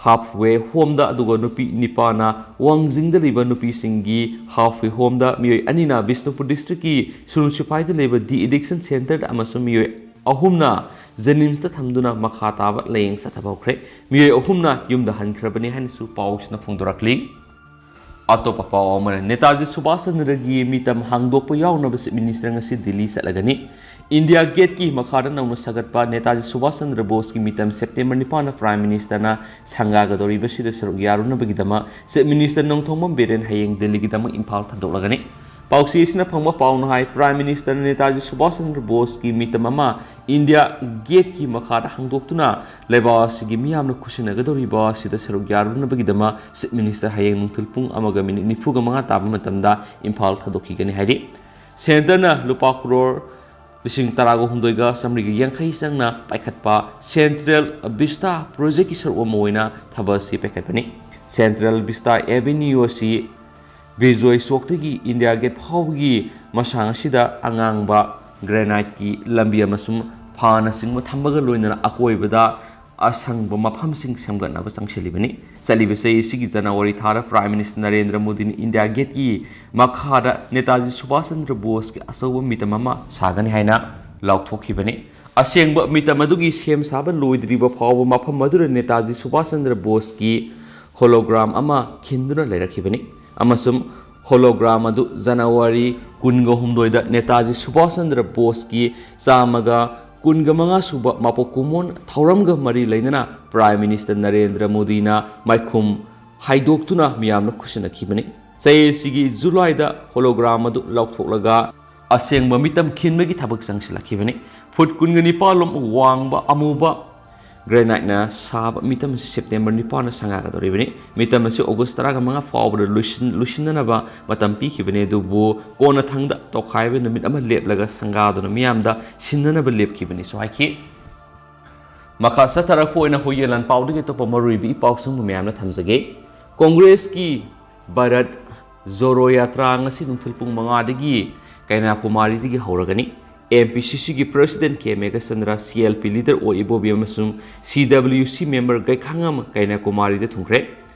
Halfway Homeꯗ, ꯑꯗꯨꯒ ꯅꯨꯄꯤ ꯅꯤꯄꯥꯅ ꯋꯥꯡꯖꯤꯡꯗ ꯂꯩꯕ ꯅꯨꯄꯤꯁꯤꯡꯒꯤ Halfway Homeꯗ, ꯃꯤꯑꯣꯏ ꯑꯅꯤꯅ ꯕꯤꯁꯅꯨꯄꯨꯔ districtꯀꯤ ꯁꯨꯔꯨꯡ ꯁꯤꯐꯥꯏꯗ ꯂꯩꯕ de-addiction centreꯗ, ꯑꯃꯁꯨꯡ ꯃꯤꯑꯣꯏ ꯑꯍꯨꯝꯅ JNIMSꯇ ꯊꯝꯗꯨꯅ ꯃꯈꯥ ꯇꯥꯕ ꯂꯥꯌꯦꯡ ꯆꯠꯊꯕ ꯍꯧꯈ꯭ꯔꯦ꯫ ꯃꯤꯑꯣꯏ ꯑꯍꯨꯝꯅ ꯌꯨꯝꯗ ꯍꯟꯈ꯭ꯔꯕꯅꯤ ꯍꯥꯏꯅꯁꯨ ꯄꯥꯎꯁꯤꯅ ꯐꯣꯡꯗꯣꯔꯛꯂꯤ꯫ ꯑꯇꯣꯞꯄ ꯄꯥꯎ ꯑꯃꯅ, ꯅꯦꯇꯥꯖꯤ ꯁꯨꯚꯥꯁ ꯆꯟꯗ꯭ꯔꯒꯤ ꯃꯤꯇꯝ ꯍꯥꯡꯗꯣꯛꯄ ꯌꯥꯎꯅꯕ Chief Minister ꯉꯁꯤ ꯗꯤꯜꯂꯤ ꯆꯠꯂꯒꯅꯤ꯫ India Gateꯀꯤ ꯃꯈꯥꯗ ꯅꯧꯅ ꯁꯥꯒꯠꯄ ꯅꯦꯇꯥꯖꯤ ꯁꯨꯚꯥꯁ ꯆꯟꯗ꯭ꯔ ꯕꯣꯁꯀꯤ ꯃꯤꯇꯝ September ꯅꯤꯄꯥꯟꯗ Prime Ministerꯅ ꯁꯪꯒꯥꯒꯗꯧꯔꯤꯕꯁꯤꯗ ꯁꯔꯨꯛ ꯌꯥꯔꯨꯅꯕꯒꯤꯗꯃꯛ Chief Minister ꯅꯣꯡꯊꯣꯝꯕꯝ ꯕꯤꯔꯦꯟ ꯍꯌꯦꯡ ꯗꯤꯜꯂꯤꯒꯤꯗꯃꯛ ꯏꯝꯐꯥꯜ ꯊꯥꯗꯣꯛꯂꯒꯅꯤ꯫ ꯄꯥꯎꯆꯦ ꯑꯁꯤꯅ ꯐꯪꯕ ꯄꯥꯎꯅ ꯍꯥꯏ, Prime Ministerꯅ ꯅꯦꯇꯥꯖꯤ ꯁꯨꯚꯥꯁ ꯆꯟꯗ꯭ꯔ ꯕꯣꯁꯀꯤ ꯃꯤꯇꯝ ꯑꯃ India Gateꯀꯤ ꯃꯈꯥꯗ ꯍꯥꯡꯗꯣꯛꯇꯨꯅ ꯂꯩꯕꯥꯛ ꯑꯁꯤꯒꯤ ꯃꯤꯌꯥꯝꯅ ꯈꯨꯠꯁꯤꯟꯅꯒꯗꯧꯔꯤꯕ ꯑꯁꯤꯗ ꯁꯔꯨꯛ ꯌꯥꯔꯨꯅꯕꯒꯤꯗꯃꯛ Chief Minister ꯍꯌꯦꯡ ꯅꯨꯡꯊꯤꯜ ꯄꯨꯡ ꯑꯃꯒ ꯃꯤꯅꯤꯠ ꯅꯤꯐꯨꯒ ꯃꯉꯥ ꯇꯥꯕ ꯃꯇꯝꯗ ꯏꯝꯐꯥꯜ ꯊꯥꯗꯣꯛꯈꯤꯒꯅꯤ ꯍꯥꯏꯔꯤ꯫ Centreꯅ ꯂꯨꯄꯥ ꯀ꯭ꯔꯣꯔ ꯂꯤꯁꯤꯡ ꯇꯔꯥꯒ ꯍꯨꯝꯗꯣꯏꯒ ꯆꯥꯃꯔꯤꯒ ꯌꯥꯡꯈꯩ ꯆꯪꯅ ꯄꯥꯏꯈꯠꯄ Central Vista Projectꯀꯤ ꯁꯔꯨꯛ ꯑꯃ ꯑꯣꯏꯅ ꯊꯕꯛ ꯑꯁꯤ ꯄꯥꯏꯈꯠꯄꯅꯤ꯫ Central Vista Avenue ꯑꯁꯤ ꯕꯤꯖꯣꯏ ꯆꯣꯛꯇꯒꯤ ꯏꯟꯗꯤꯌꯥ ꯒꯦꯠ ꯐꯥꯎꯕꯒꯤ ꯃꯁꯥꯡ ꯑꯁꯤꯗ ꯑꯉꯥꯡꯕ ꯒ꯭ꯔꯦꯅꯥꯏꯠꯀꯤ ꯂꯝꯕꯤ ꯑꯃꯁꯨꯡ ꯐꯥꯟꯅꯆꯤꯡꯕ ꯊꯝꯕꯒ ꯂꯣꯏꯅꯅ ꯑꯀꯣꯏꯕꯗ ꯑꯁꯪꯕ ꯃꯐꯝꯁꯤꯡ ꯁꯦꯝꯒꯠꯅꯕ ꯆꯪꯁꯤꯜꯂꯤꯕꯅꯤ꯫ ꯆꯠꯂꯤꯕ ꯆꯍꯤ ꯑꯁꯤꯒꯤ ꯖꯅꯋꯥꯔꯤ ꯊꯥꯗ ꯄ꯭ꯔꯥꯏꯝ ꯃꯤꯅꯤꯁꯇꯔ ꯅꯔꯦꯟꯗ꯭ꯔ ꯃꯣꯗꯤꯅ ꯏꯟꯗꯤꯌꯥ ꯒꯦꯠꯀꯤ ꯃꯈꯥꯗ ꯅꯦꯇꯥꯖꯤ ꯁꯨꯚꯥꯁ ꯆꯟꯗ꯭ꯔ ꯕꯣꯁꯀꯤ ꯑꯆꯧꯕ ꯃꯤꯇꯝ ꯑꯃ ꯁꯥꯒꯅꯤ ꯍꯥꯏꯅ ꯂꯥꯎꯊꯣꯛꯈꯤꯕꯅꯤ꯫ ꯑꯁꯦꯡꯕ ꯃꯤꯇꯝ ꯑꯗꯨꯒꯤ ꯁꯦꯝ ꯁꯥꯕ ꯂꯣꯏꯗ꯭ꯔꯤꯕ ꯐꯥꯎꯕ ꯃꯐꯝ ꯑꯗꯨꯗ ꯅꯦꯇꯥꯖꯤ ꯁꯨꯚꯥꯁ ꯆꯟꯗ꯭ꯔ ꯕꯣꯁꯀꯤ ꯍꯣꯂꯣꯒ꯭ꯔꯥꯝ ꯑꯃ ꯈꯤꯟꯗꯨꯅ ꯂꯩꯔꯛꯈꯤꯕꯅꯤ ꯑꯃꯁꯨꯡ ꯍꯣꯂꯣꯒ꯭ꯔꯥꯝ ꯑꯗꯨ ꯖꯅꯋꯥꯔꯤ ꯀꯨꯟꯒ ꯍꯨꯝꯗꯣꯏꯗ ꯅꯦꯇꯥꯖꯤ ꯁꯨꯚꯥꯁ ꯆꯟꯗ꯭ꯔ ꯕꯣꯁꯀꯤ ꯆꯥꯝꯃꯒ ꯀꯨꯟꯒ ꯃꯉꯥ ꯁꯨꯕ ꯃꯄꯣꯛ ꯀꯨꯝꯑꯣꯟ ꯊꯧꯔꯝꯒ ꯃꯔꯤ ꯂꯩꯅꯅ ꯄ꯭ꯔꯥꯏꯝ ꯃꯤꯅꯤꯁꯇꯔ ꯅꯔꯦꯟꯗ꯭ꯔ ꯃꯣꯗꯤꯅ ꯃꯥꯏꯈꯨꯝ ꯍꯥꯏꯗꯣꯛꯇꯨꯅ ꯃꯤꯌꯥꯝꯅ ꯈꯨꯠꯁꯤꯟꯅꯈꯤꯕꯅꯤ꯫ ꯆꯍꯤ ꯑꯁꯤꯒꯤ ꯖꯨꯂꯥꯏꯗ ꯍꯣꯂꯣꯒ꯭ꯔꯥꯝ ꯑꯗꯨ ꯂꯧꯊꯣꯛꯂꯒ ꯑꯁꯦꯡꯕ ꯃꯤꯇꯝ ꯈꯤꯟꯕꯒꯤ ꯊꯕꯛ ꯆꯪꯁꯤꯜꯂꯛꯈꯤꯕꯅꯤ꯫ ꯐꯨꯠ ꯀꯨꯟꯒ ꯅꯤꯄꯥꯜ ꯂꯣꯝ ꯋꯥꯡꯕ ꯑꯃꯨꯕ ꯒ꯭ꯔꯦꯅꯥꯏꯠꯅ ꯁꯥꯕ ꯃꯤꯇꯝ ꯑꯁꯤ ꯁꯦꯞꯇꯦꯝꯕꯔ ꯅꯤꯄꯥꯟꯗ ꯁꯪꯒꯥꯒꯗꯧꯔꯤꯕꯅꯤ꯫ ꯃꯤꯇꯝ ꯑꯁꯤ ꯑꯣꯒꯁ ꯇꯔꯥꯒ ꯃꯉꯥ ꯐꯥꯎꯕꯗ ꯂꯣꯏꯁꯤꯟ-, ꯂꯣꯏꯁꯤꯟꯅꯅꯕ ꯃꯇꯝ ꯄꯤꯈꯤꯕꯅꯤ, ꯑꯗꯨꯕꯨ ꯀꯣꯟꯅꯊꯪꯗ ꯇꯣꯈꯥꯏꯕ ꯅꯨꯃꯤꯠ ꯑꯃ ꯂꯦꯞꯂꯒ ꯁꯪꯒꯥꯗꯨꯅ ꯃꯤꯌꯥꯝꯗ ꯁꯤꯟꯅꯅꯕ ꯂꯦꯞꯈꯤꯕꯅꯤꯁꯨ ꯍꯥꯏꯈꯤ꯫ ꯃꯈꯥ ꯆꯠꯊꯔꯛꯄ ꯑꯣꯏꯅ ꯍꯨꯏꯌꯦꯟ ꯂꯥꯟꯄꯥꯎꯗꯒꯤ ꯑꯇꯣꯞꯄ ꯃꯔꯨꯑꯣꯏꯕ ꯏ ꯄꯥꯎꯁꯤꯡꯕꯨ ꯃꯌꯥꯝꯅ ꯊꯝꯖꯒꯦ꯫ ꯀꯣꯡꯒ꯭ꯔꯦꯁꯀꯤ ꯚꯥꯔꯠ ꯖꯣꯔꯣ ꯌꯥꯇ꯭ꯔꯥ ꯉꯁꯤ ꯅꯨꯡꯊꯤꯜ ꯄꯨꯡ ꯃꯉꯥꯗꯒꯤ ꯀꯩꯅꯥꯀꯨꯃꯥꯔꯤꯗꯒꯤ ꯍꯧꯔꯒꯅꯤ꯫ ꯑꯦꯝ ꯄꯤ ꯁꯤ ꯁꯤꯒꯤ ꯄ꯭ꯔꯁꯤꯗꯦꯟ ꯀꯦ Meghachandra, C L P leader ꯑꯣ ꯏꯕꯣꯕꯤ ꯑꯃꯁꯨꯡ ꯁꯤ ꯗꯕ꯭ꯂꯤꯌꯨ ꯁꯤ ꯃꯦꯝꯕꯔ ꯒꯩꯈꯥꯉꯝ ꯀꯩꯅꯥꯀꯨꯃꯥꯔꯤꯗ ꯊꯨꯡꯈ꯭ꯔꯦ꯫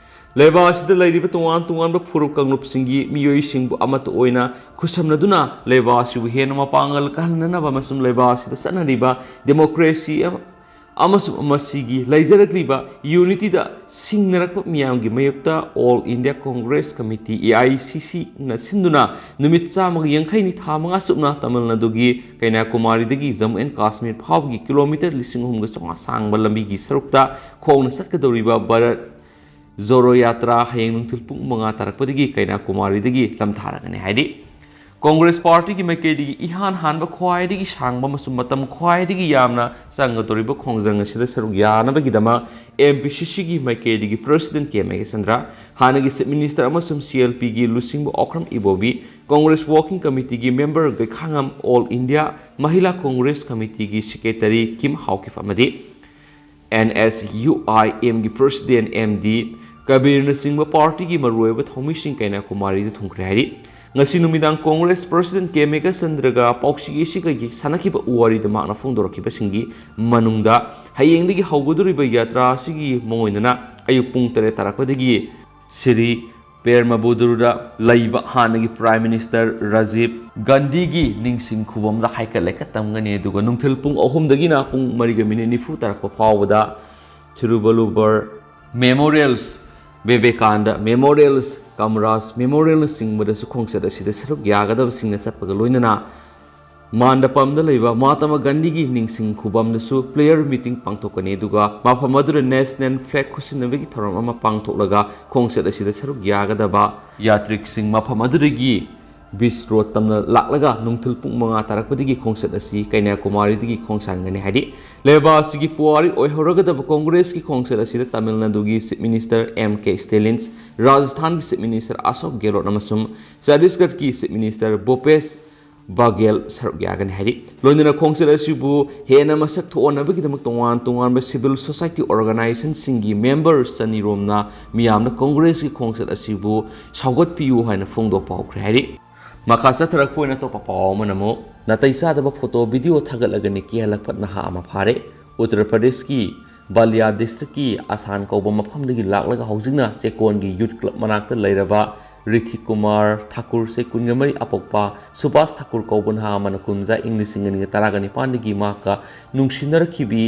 ꯂꯩꯕꯥꯛ ꯑꯁꯤꯗ ꯂꯩꯔꯤꯕ ꯇꯣꯉꯥꯟ ꯇꯣꯉꯥꯟꯕ ꯐꯨꯔꯨꯞ ꯀꯥꯡꯂꯨꯞꯁꯤꯡꯒꯤ ꯃꯤꯑꯣꯏꯁꯤꯡꯕꯨ ꯑꯃꯠꯇ ꯑꯣꯏꯅ ꯈꯨꯠꯁꯝꯅꯗꯨꯅ ꯂꯩꯕꯥꯛ ꯑꯁꯤꯕꯨ ꯍꯦꯟꯅ ꯃꯄꯥꯡꯒꯜ ꯀꯜꯍꯟꯅꯅꯕ ꯑꯃꯁꯨꯡ ꯂꯩꯕꯥꯛ ꯑꯁꯤꯗ ꯆꯠꯅꯔꯤꯕ ꯗꯦꯃꯣꯀ꯭ꯔꯦꯁꯤ ꯑꯃ-, ꯑꯃꯁꯨꯡ ꯃꯁꯤꯒꯤ ꯂꯩꯖꯔꯛꯂꯤꯕ ꯌꯨꯅꯤꯇꯤꯗ ꯁꯤꯡꯅꯔꯛꯄ ꯃꯤꯌꯥꯝꯒꯤ ꯃꯥꯌꯣꯛꯇ all India Congress committee, A I C ꯁꯤꯅ ꯁꯤꯟꯗꯨꯅ ꯅꯨꯃꯤꯠ ꯆꯥꯝꯃꯒ ꯌꯥꯡꯈꯩꯅꯤ, ꯊꯥ ꯃꯉꯥ ꯆꯨꯞꯅ ꯇꯥꯃꯤꯜ ꯅꯥꯗꯨꯒꯤ ꯀꯩꯅꯥꯀꯨꯃꯥꯔꯤꯗꯒꯤ ꯖꯝꯃꯨ ꯑꯦꯟ ꯀꯥꯁꯃꯤꯔ ꯐꯥꯎꯕꯒꯤ ꯀꯤꯂꯣꯃꯤꯇꯔ ꯂꯤꯁꯤꯡ ꯑꯍꯨꯝꯒ ꯆꯥꯝꯃꯉꯥ ꯁꯥꯡꯕ ꯂꯝꯕꯤꯒꯤ ꯁꯔꯨꯛꯇ ꯈꯣꯡꯅ ꯆꯠꯀꯗꯧꯔꯤꯕ ꯚꯥꯔꯠ ꯖꯣꯔꯣ ꯌꯥꯇ꯭ꯔꯥ ꯍꯌꯦꯡ ꯅꯨꯡꯊꯤꯜ ꯄꯨꯡ ꯃꯉꯥ ꯇꯥꯔꯛꯄꯗꯒꯤ ꯀꯩꯅꯥꯀꯨꯃꯥꯔꯤꯗꯒꯤ ꯂꯝꯊꯥꯔꯒꯅꯤ ꯍꯥꯏꯔꯤ꯫ ꯀꯣꯡꯒ꯭ꯔꯦꯁ ꯄꯥꯔꯇꯤꯒꯤ ꯃꯥꯏꯀꯩꯗꯒꯤ ꯏꯍꯥꯟ ꯍꯥꯟꯕ ꯈ꯭ꯋꯥꯏꯗꯒꯤ ꯁꯥꯡꯕ ꯑꯃꯁꯨꯡ ꯃꯇꯝ ꯈ꯭ꯋꯥꯏꯗꯒꯤ ꯌꯥꯝꯅ ꯆꯪꯒꯗꯧꯔꯤꯕ ꯈꯣꯡꯖꯪ ꯑꯁꯤꯗ ꯁꯔꯨꯛ ꯌꯥꯅꯕꯒꯤꯗꯃꯛ ꯑꯦꯝ ꯄꯤ ꯁꯤ ꯁꯤꯒꯤ ꯃꯥꯏꯀꯩꯗꯒꯤ ꯄ꯭ꯔꯁꯤꯗꯦꯟ ꯀꯦ ꯃꯦꯘꯆꯟꯗ꯭ꯔ, ꯍꯥꯟꯅꯒꯤ ꯆꯤꯐ ꯃꯤꯅꯤꯁꯇꯔ ꯑꯃꯁꯨꯡ ꯁꯤ ꯑꯦꯜ ꯄꯤꯒꯤ ꯂꯨꯆꯤꯡꯕ ꯑꯣꯀ꯭ꯔꯝ ꯏꯕꯣꯕꯤ, ꯀꯣꯡꯒ꯭ꯔꯦꯁ ꯋꯥꯔꯀꯤꯡ ꯀꯃꯤꯇꯤꯒꯤ member Gaikhangam, all India Mahila Congress ꯀꯃꯤꯇꯤꯒꯤ ꯁꯦꯀ꯭ꯔꯦꯇꯔꯤ ꯀꯤꯝ ꯍꯥꯎꯀꯤꯞ ꯑꯃꯗꯤ ꯑꯦꯟ ꯑꯦꯁ ꯌꯨ ꯑꯥꯏ ꯑꯦꯝꯒꯤ ꯄ꯭ꯔꯁꯤꯗꯦꯟ ꯑꯦꯝ ꯗꯤ ꯀꯕꯤꯔꯅꯆꯤꯡꯕ ꯄꯥꯔꯇꯤꯒꯤ ꯃꯔꯨꯑꯣꯏꯕ ꯊꯧꯃꯤꯁꯤꯡ ꯀꯩꯅ꯭ꯌꯥꯀꯨꯃꯥꯔꯤꯗ ꯊꯨꯡꯈ꯭ꯔꯦ ꯍꯥꯏꯔꯤ꯫ ꯉꯁꯤ ꯅꯨꯃꯤꯗꯥꯡ ꯀꯣꯡꯒ꯭ꯔꯦꯁ ꯄ꯭ꯔꯁꯤꯗꯦꯟꯠ ꯀꯦ ꯃꯦꯘꯆꯟꯗ꯭ꯔꯒ ꯄꯥꯎꯆꯦ ꯑꯁꯤꯒꯤ ꯁꯥꯟꯅꯈꯤꯕ ꯋꯥꯔꯤꯗ ꯃꯍꯥꯛꯅ ꯐꯣꯡꯗꯣꯔꯛꯈꯤꯕꯁꯤꯡꯒꯤ ꯃꯅꯨꯡꯗ ꯍꯌꯦꯡꯗꯒꯤ ꯍꯧꯒꯗꯧꯔꯤꯕ ꯌꯥꯇ꯭ꯔꯥ ꯑꯁꯤꯒꯤ ꯃꯑꯣꯡ ꯑꯣꯏꯅꯅ ꯑꯌꯨꯛ ꯄꯨꯡ ꯇꯔꯦꯠ ꯇꯥꯔꯛꯄꯗꯒꯤ ꯁ꯭ꯔꯤ ꯄꯦꯔꯃꯕꯨꯗꯨꯔꯗ ꯂꯩꯕ ꯍꯥꯟꯅꯒꯤ Prime Minister ꯔꯥꯖꯤꯕ ꯒꯥꯟꯙꯤꯒꯤ ꯅꯤꯡꯁꯤꯡ ꯈꯨꯕꯝꯗ ꯍꯥꯏꯀꯠ ꯂꯩꯀꯠ ꯇꯝꯒꯅꯤ꯫ ꯑꯗꯨꯒ ꯅꯨꯡꯊꯤꯜ ꯄꯨꯡ ꯑꯍꯨꯝꯗꯒꯤꯅ ꯄꯨꯡ ꯃꯔꯤꯒ ꯃꯤꯅꯤꯠ ꯅꯤꯐꯨ ꯇꯥꯔꯛꯄ ꯐꯥꯎꯕꯗ ꯊꯤꯔꯨꯕꯂꯨꯚꯔ Memorials, ꯚꯤꯚꯦꯀꯥꯅꯟꯗ Memorials, ꯀꯃꯔꯥꯖ Memorialꯅꯆꯤꯡꯕꯗꯁꯨ ꯈꯣꯡꯆꯠ ꯑꯁꯤꯗ ꯁꯔꯨꯛ ꯌꯥꯒꯗꯕꯁꯤꯡꯅ ꯆꯠꯄꯒ ꯂꯣꯏꯅꯅ ꯃꯥꯟꯗꯄꯝꯗ ꯂꯩꯕ ꯃꯍꯥꯇꯃꯥ ꯒꯥꯟꯙꯤꯒꯤ ꯅꯤꯡꯁꯤꯡ ꯈꯨꯕꯝꯗꯁꯨ player meeting ꯄꯥꯡꯊꯣꯛꯀꯅꯤ꯫ ꯑꯗꯨꯒ ꯃꯐꯝ ꯑꯗꯨꯗ national flag ꯈꯨꯠꯁꯤꯟꯅꯕꯒꯤ ꯊꯧꯔꯝ ꯑꯃ ꯄꯥꯡꯊꯣꯛꯂꯒ ꯈꯣꯡꯆꯠ ꯑꯁꯤꯗ ꯁꯔꯨꯛ ꯌꯥꯒꯗꯕ ꯌꯥꯇ꯭ꯔꯤꯛꯁꯤꯡ ꯃꯐꯝ ꯑꯗꯨꯗꯒꯤ ꯕꯤꯁ ꯔꯣꯗ ꯇꯝꯅ ꯂꯥꯛꯂꯒ ꯅꯨꯡꯊꯤꯜ ꯄꯨꯡ ꯃꯉꯥ ꯇꯥꯔꯛꯄꯗꯒꯤ ꯈꯣꯡꯆꯠ ꯑꯁꯤ ꯀꯩꯅ꯭ꯌꯥꯀꯨꯃꯥꯔꯤꯗꯒꯤ ꯈꯣꯡꯁꯥꯟꯒꯅꯤ ꯍꯥꯏꯔꯤ꯫ ꯂꯩꯕꯥꯛ ꯑꯁꯤꯒꯤ ꯄꯨꯋꯥꯔꯤ ꯑꯣꯏꯍꯧꯔꯒꯗꯕ ꯀꯣꯡꯒ꯭ꯔꯦꯁꯀꯤ ꯈꯣꯡꯆꯠ ꯑꯁꯤꯗ ꯇꯥꯃꯤꯜ ꯅꯥꯗꯨꯒꯤ Chief Minister ꯑꯦꯝ ꯀꯦ ꯁ꯭ꯇꯦꯂꯤꯟ, ꯔꯥꯖꯁꯊꯥꯟꯒꯤ Chief Minister ꯑꯁꯣꯛ ꯒꯦꯍꯂꯣꯠ ꯑꯃꯁꯨꯡ ꯆꯇꯤꯁꯒꯔꯒꯤ Chief Minister ꯚꯨꯄꯦꯁ ꯕꯥꯘꯦꯜ ꯁꯔꯨꯛ ꯌꯥꯒꯅꯤ ꯍꯥꯏꯔꯤ꯫ ꯂꯣꯏꯅꯅ ꯈꯣꯡꯆꯠ ꯑꯁꯤꯕꯨ ꯍꯦꯟꯅ ꯃꯁꯛ ꯊꯣꯛꯍꯟꯅꯕꯒꯤꯗꯃꯛ ꯇꯣꯉꯥꯟ ꯇꯣꯉꯥꯟꯕ civil society organisationꯁꯤꯡꯒꯤ member ꯆꯅꯤꯔꯣꯝꯅ ꯃꯤꯌꯥꯝꯅ ꯀꯣꯡꯒ꯭ꯔꯦꯁꯀꯤ ꯈꯣꯡꯆꯠ ꯑꯁꯤꯕꯨ ꯁꯧꯒꯠꯄꯤꯌꯨ ꯍꯥꯏꯅ ꯐꯣꯡꯗꯣꯛꯄ ꯍꯧꯈ꯭ꯔꯦ ꯍꯥꯏꯔꯤ꯫ ꯃꯈꯥ ꯆꯠꯊꯔꯛꯄ ꯑꯣꯏꯅ ꯑꯇꯣꯞꯄ ꯄꯥꯎ ꯑꯃꯅ ꯑꯃꯨꯛ ꯅꯥꯇꯩ ꯆꯥꯗꯕ photo video ꯊꯥꯒꯠꯂꯒ ꯅꯤꯛꯀꯤ ꯍꯜꯂꯛꯄ ꯅꯍꯥ ꯑꯃ ꯐꯥꯔꯦ꯫ ꯎꯠꯇꯔ ꯄ꯭ꯔꯗꯦꯁꯀꯤ ꯕꯥꯂꯤꯌꯥ districtꯀꯤ ꯑꯁꯥꯟ ꯀꯧꯕ ꯃꯐꯝꯗꯒꯤ ꯂꯥꯛꯂꯒ ꯍꯧꯖꯤꯛꯅ ꯆꯦꯛꯀꯣꯟꯒꯤ youth club ꯃꯅꯥꯛꯇ ꯂꯩꯔꯕ ꯔꯤꯊꯤꯛ ꯀꯨꯃꯥꯔ ꯊꯥꯀꯨꯔ, ꯆꯍꯤ ꯀꯨꯟꯒ ꯃꯔꯤ, ꯑꯄꯣꯛꯄ ꯁꯨꯕꯥꯁ ꯊꯥꯀꯨꯔ ꯀꯧꯕ ꯅꯍꯥ ꯑꯃꯅ ꯀꯨꯝꯖꯥ ꯏꯪ ꯂꯤꯁꯤꯡ ꯑꯅꯤꯒ ꯇꯔꯥꯒ ꯅꯤꯄꯥꯟꯗꯒꯤ ꯃꯍꯥꯛꯀ ꯅꯨꯡꯁꯤꯅꯔꯛꯈꯤꯕꯤ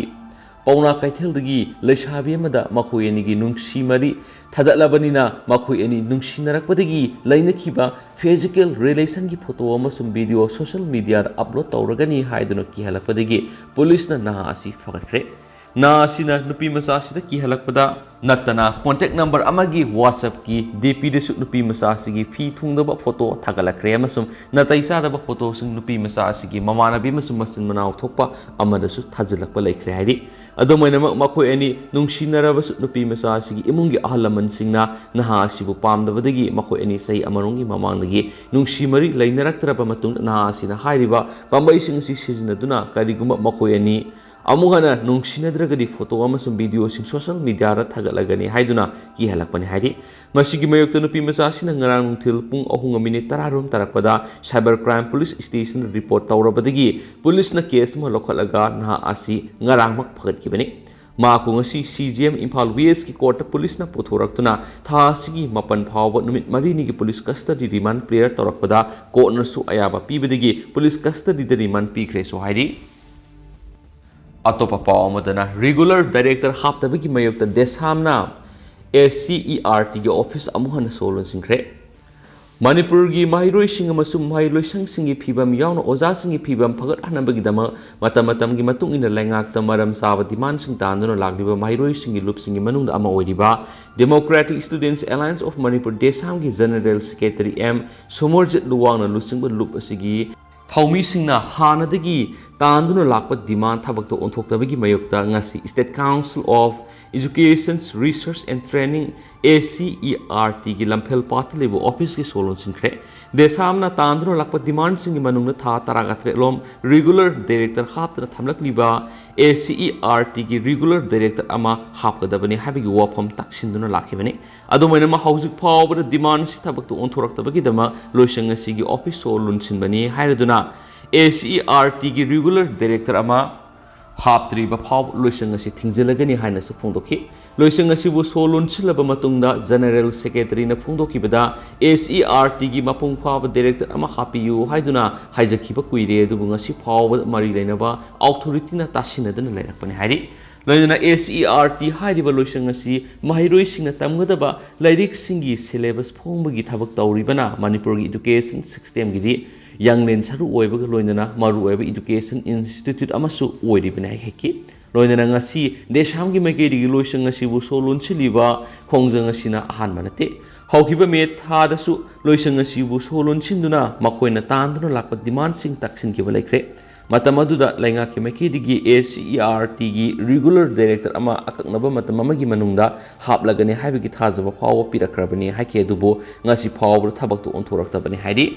ꯄꯥꯎꯅꯥ ꯀꯩꯊꯦꯜꯗꯒꯤ ꯂꯩꯁꯥꯕꯤ ꯑꯃꯗ ꯃꯈꯣꯏ ꯑꯅꯤꯒꯤ ꯅꯨꯡꯁꯤ ꯃꯔꯤ ꯊꯥꯗꯠꯂꯕꯅꯤꯅ ꯃꯈꯣꯏ ꯑꯅꯤ ꯅꯨꯡꯁꯤꯅꯔꯛꯄꯗꯒꯤ ꯂꯩꯅꯈꯤꯕ physical relationꯒꯤ photo ꯑꯃꯁꯨꯡ video social mediaꯗ upload ꯇꯧꯔꯒꯅꯤ ꯍꯥꯏꯗꯨꯅ ꯀꯤꯍꯜꯂꯛꯄꯗꯒꯤ ꯄꯨꯂꯤꯁꯅ ꯅꯍꯥ ꯑꯁꯤ ꯐꯥꯒꯠꯈ꯭ꯔꯦ꯫ ꯅꯍꯥ ꯑꯁꯤꯅ ꯅꯨꯄꯤ ꯃꯆꯥ ꯑꯁꯤꯗ ꯀꯤꯍꯜꯂꯛꯄꯗ ꯅꯠꯇꯅ contact number ꯑꯃꯒꯤ WhatsAppꯀꯤ DPꯗꯁꯨ ꯅꯨꯄꯤ ꯃꯆꯥ ꯑꯁꯤꯒꯤ ꯐꯤ ꯊꯨꯡꯗꯕ photo ꯊꯥꯒꯠꯂꯛꯈ꯭ꯔꯦ ꯑꯃꯁꯨꯡ ꯅꯥꯇꯩ ꯆꯥꯗꯕ photoꯁꯤꯡ ꯅꯨꯄꯤ ꯃꯆꯥ ꯑꯁꯤꯒꯤ ꯃꯃꯥꯟꯅꯕꯤ ꯑꯃꯁꯨꯡ ꯃꯆꯤꯟ ꯃꯅꯥꯎ ꯊꯣꯛꯄ ꯑꯃꯗꯁꯨ ꯊꯥꯖꯤꯜꯂꯛꯄ ꯂꯩꯈ꯭ꯔꯦ ꯍꯥꯏꯔꯤ꯫ ꯑꯗꯨꯝ ꯑꯣꯏꯅꯃꯛ, ꯃꯈꯣꯏ ꯑꯅꯤ ꯅꯨꯡꯁꯤꯅꯔꯕꯁꯨ ꯅꯨꯄꯤ ꯃꯆꯥ ꯑꯁꯤꯒꯤ ꯏꯃꯨꯡꯒꯤ ꯑꯍꯜ ꯂꯃꯟꯁꯤꯡꯅ ꯅꯍꯥ ꯑꯁꯤꯕꯨ ꯄꯥꯝꯗꯕꯗꯒꯤ ꯃꯈꯣꯏ ꯑꯅꯤ ꯆꯍꯤ ꯑꯃꯔꯣꯝꯒꯤ ꯃꯃꯥꯡꯗꯒꯤ ꯅꯨꯡꯁꯤ ꯃꯔꯤ ꯂꯩꯅꯔꯛꯇ꯭ꯔꯕ ꯃꯇꯨꯡꯗ ꯅꯍꯥ ꯑꯁꯤꯅ ꯍꯥꯏꯔꯤꯕ ꯄꯥꯝꯕꯩꯁꯤꯡ ꯑꯁꯤ ꯁꯤꯖꯤꯟꯅꯗꯨꯅ ꯀꯔꯤꯒꯨꯝꯕ ꯃꯈꯣꯏ ꯑꯅꯤ ꯑꯃꯨꯛ ꯍꯟꯅ ꯅꯨꯡꯁꯤꯅꯗ꯭ꯔꯒꯗꯤ ꯐꯣꯇꯣ ꯑꯃꯁꯨꯡ ꯚꯤꯗꯤꯑꯣꯁꯤꯡ ꯁꯣꯁꯤꯌꯦꯜ ꯃꯤꯗꯤꯌꯥꯗ ꯊꯥꯒꯠꯂꯒꯅꯤ ꯍꯥꯏꯗꯨꯅ ꯀꯤꯍꯜꯂꯛꯄꯅꯤ ꯍꯥꯏꯔꯤ꯫ ꯃꯁꯤꯒꯤ ꯃꯥꯌꯣꯛꯇ ꯅꯨꯄꯤ ꯃꯆꯥ ꯑꯁꯤꯅ ꯉꯔꯥꯡ ꯅꯨꯡꯊꯤꯜ ꯄꯨꯡ ꯑꯍꯨꯝꯒ ꯃꯤꯅꯤꯠ ꯇꯔꯥꯔꯣꯝ ꯇꯥꯔꯛꯄꯗ cyber crime police stationꯗ report ꯇꯧꯔꯕꯗꯒꯤ policeꯅ case ꯑꯃ ꯂꯧꯈꯠꯂꯒ ꯅꯍꯥ ꯑꯁꯤ ꯉꯔꯥꯡꯃꯛ ꯐꯒꯠꯈꯤꯕꯅꯤ꯫ ꯃꯍꯥꯛꯄꯨ ꯉꯁꯤ C J M ꯏꯝꯐꯥꯜ Westꯀꯤ courtꯇ policeꯅ ꯄꯨꯊꯣꯔꯛꯇꯨꯅ ꯊꯥ ꯑꯁꯤꯒꯤ ꯃꯥꯄꯟ ꯐꯥꯎꯕ ꯅꯨꯃꯤꯠ ꯃꯔꯤꯅꯤꯒꯤ police custody remand prayer ꯇꯧꯔꯛꯄꯗ courtꯅꯁꯨ ꯑꯌꯥꯕ ꯄꯤꯕꯗꯒꯤ police custodyꯗ remand ꯄꯤꯈ꯭ꯔꯦꯁꯨ ꯍꯥꯏꯔꯤ꯫ ꯑꯇꯣꯞꯄ ꯄꯥꯎ ꯑꯃꯗꯅ regular director ꯍꯥꯞꯇꯕꯒꯤ ꯃꯥꯌꯣꯛꯇ DESAMꯅ ACERTꯒꯤ office ꯑꯃꯨꯛ ꯍꯟꯅ ꯁꯣ ꯂꯣꯟꯁꯤꯟꯈ꯭ꯔꯦ꯫ ꯃꯅꯤꯄꯨꯔꯒꯤ ꯃꯍꯩꯔꯣꯏꯁꯤꯡ ꯑꯃꯁꯨꯡ ꯃꯍꯩꯂꯣꯏꯁꯪꯁꯤꯡꯒꯤ ꯐꯤꯕꯝ ꯌꯥꯎꯅ ꯑꯣꯖꯥꯁꯤꯡꯒꯤ ꯐꯤꯕꯝ ꯐꯒꯠꯍꯟꯅꯕꯒꯤꯗꯃꯛ ꯃꯇꯝ ꯃꯇꯝꯒꯤ ꯃꯇꯨꯡ ꯏꯟꯅ ꯂꯩꯉꯥꯛꯇ ꯃꯔꯝ ꯆꯥꯕ demandꯁꯤꯡ ꯇꯥꯟꯗꯨꯅ ꯂꯥꯛꯂꯤꯕ ꯃꯍꯩꯔꯣꯏꯁꯤꯡꯒꯤ ꯂꯨꯞꯁꯤꯡꯒꯤ ꯃꯅꯨꯡꯗ ꯑꯃ ꯑꯣꯏꯔꯤꯕ Democratic Students Alliance of Manipur, DESAMꯒꯤ General Secretary M ꯁꯣꯃꯔꯖꯤꯠ ꯂꯨꯋꯥꯡꯅ ꯂꯨꯆꯤꯡꯕ ꯂꯨꯞ ꯑꯁꯤꯒꯤ ꯊꯧꯃꯤꯁꯤꯡꯅ ꯍꯥꯟꯅꯗꯒꯤ ꯇꯥꯟꯗꯨꯅ ꯂꯥꯛꯄ demand ꯊꯕꯛꯇ ꯑꯣꯟꯊꯣꯛꯇꯕꯒꯤ ꯃꯥꯌꯣꯛꯇ ꯉꯁꯤ State Council of Education Research and Training, ACERTꯒꯤ ꯂꯝꯐꯦꯜ ꯄꯥꯠꯇ ꯂꯩꯕ officeꯀꯤ ꯁꯣ ꯂꯣꯟꯁꯤꯟꯈ꯭ꯔꯦ꯫ DESAMꯅ ꯇꯥꯟꯗꯨꯅ ꯂꯥꯛꯄ demandꯁꯤꯡꯒꯤ ꯃꯅꯨꯡꯗ ꯊꯥ ꯇꯔꯥꯇꯔꯦꯠꯂꯣꯝ regular director ꯍꯥꯞꯇꯅ ꯊꯝꯂꯛꯂꯤꯕ ACERTꯒꯤ regular director ꯑꯃ ꯍꯥꯞꯀꯗꯕꯅꯤ ꯍꯥꯏꯕꯒꯤ ꯋꯥꯐꯝ ꯇꯥꯛꯁꯤꯟꯗꯨꯅ ꯂꯥꯛꯈꯤꯕꯅꯤ꯫ ꯑꯗꯨꯝ ꯑꯣꯏꯅꯃꯛ, ꯍꯧꯖꯤꯛ ꯐꯥꯎꯕꯗ demandꯁꯤ ꯊꯕꯛꯇ ꯑꯣꯟꯊꯣꯔꯛꯇꯕꯒꯤꯗꯃꯛ ꯂꯣꯏꯁꯪ ꯑꯁꯤꯒꯤ office ꯁꯣ ꯂꯣꯟꯁꯤꯟꯕꯅꯤ ꯍꯥꯏꯔꯗꯨꯅ ACERTꯒꯤ regular director ꯑꯃ ꯍꯥꯞꯇ꯭ꯔꯤꯕ ꯐꯥꯎꯕ ꯂꯣꯏꯁꯪ ꯑꯁꯤ ꯊꯤꯡꯖꯤꯜꯂꯒꯅꯤ ꯍꯥꯏꯅꯁꯨ ꯐꯣꯡꯗꯣꯛꯈꯤ꯫ ꯂꯣꯏꯁꯪ ꯑꯁꯤꯕꯨ ꯁꯣ ꯂꯣꯟꯁꯤꯜꯂꯕ ꯃꯇꯨꯡꯗ General Secretaryꯅ ꯐꯣꯡꯗꯣꯛꯈꯤꯕꯗ ACERTꯒꯤ ꯃꯄꯨꯡ ꯐꯥꯕ director ꯑꯃ ꯍꯥꯞꯄꯤꯌꯨ ꯍꯥꯏꯗꯨꯅ ꯍꯥꯏꯖꯈꯤꯕ ꯀꯨꯏꯔꯦ, ꯑꯗꯨꯕꯨ ꯉꯁꯤ ꯐꯥꯎꯕ ꯃꯔꯤ ꯂꯩꯅꯕ authorityꯅ ꯇꯥꯁꯤꯟꯅꯗꯨꯅ ꯂꯩꯔꯛꯄꯅꯤ ꯍꯥꯏꯔꯤ꯫ ꯂꯣꯏꯅꯅ ACERT ꯍꯥꯏꯔꯤꯕ ꯂꯣꯏꯁꯪ ꯑꯁꯤ ꯃꯍꯩꯔꯣꯏꯁꯤꯡꯅ ꯇꯝꯒꯗꯕ ꯂꯥꯏꯔꯤꯛꯁꯤꯡꯒꯤ syllabus ꯐꯣꯡꯕꯒꯤ ꯊꯕꯛ ꯇꯧꯔꯤꯕꯅ ꯃꯅꯤꯄꯨꯔꯒꯤ education systemꯒꯤꯗꯤ ꯌꯥꯡꯂꯦꯟ ꯁꯔꯨ ꯑꯣꯏꯕꯒ ꯂꯣꯏꯅꯅ ꯃꯔꯨꯑꯣꯏꯕ education institute ꯑꯃꯁꯨ ꯑꯣꯏꯔꯤꯕꯅꯤ ꯍꯥꯏꯈꯤ꯫ ꯂꯣꯏꯅꯅ ꯉꯁꯤ DESAMꯒꯤ ꯃꯥꯏꯀꯩꯗꯒꯤ ꯂꯣꯏꯁꯪ ꯑꯁꯤꯕꯨ ꯁꯣ ꯂꯣꯟꯁꯤꯜꯂꯤꯕ ꯈꯣꯡꯖꯪ ꯑꯁꯤꯅ ꯑꯍꯥꯟꯕ ꯅꯠꯇꯦ꯫ ꯍꯧꯈꯤꯕ May ꯊꯥꯗꯁꯨ ꯂꯣꯏꯁꯪ ꯑꯁꯤꯕꯨ ꯁꯣ ꯂꯣꯟꯁꯤꯟꯗꯨꯅ ꯃꯈꯣꯏꯅ ꯇꯥꯟꯗꯨꯅ ꯂꯥꯛꯄ demandꯁꯤꯡ ꯇꯥꯛꯁꯤꯟꯈꯤꯕ ꯂꯩꯈ꯭ꯔꯦ꯫ ꯃꯇꯝ ꯑꯗꯨꯗ ꯂꯩꯉꯥꯛꯀꯤ ꯃꯥꯏꯀꯩꯗꯒꯤ ACERTꯒꯤ regular director ꯑꯃ ꯑꯀꯛꯅꯕ ꯃꯇꯝ ꯑꯃꯒꯤ ꯃꯅꯨꯡꯗ ꯍꯥꯞꯂꯒꯅꯤ ꯍꯥꯏꯕꯒꯤ ꯊꯥꯖꯕ ꯐꯥꯎꯕ ꯄꯤꯔꯛꯈ꯭ꯔꯕꯅꯤ ꯍꯥꯏꯈꯤ, ꯑꯗꯨꯕꯨ ꯉꯁꯤ ꯐꯥꯎꯕꯗ ꯊꯕꯛꯇꯨ ꯑꯣꯟꯊꯣꯔꯛꯇꯕꯅꯤ ꯍꯥꯏꯔꯤ꯫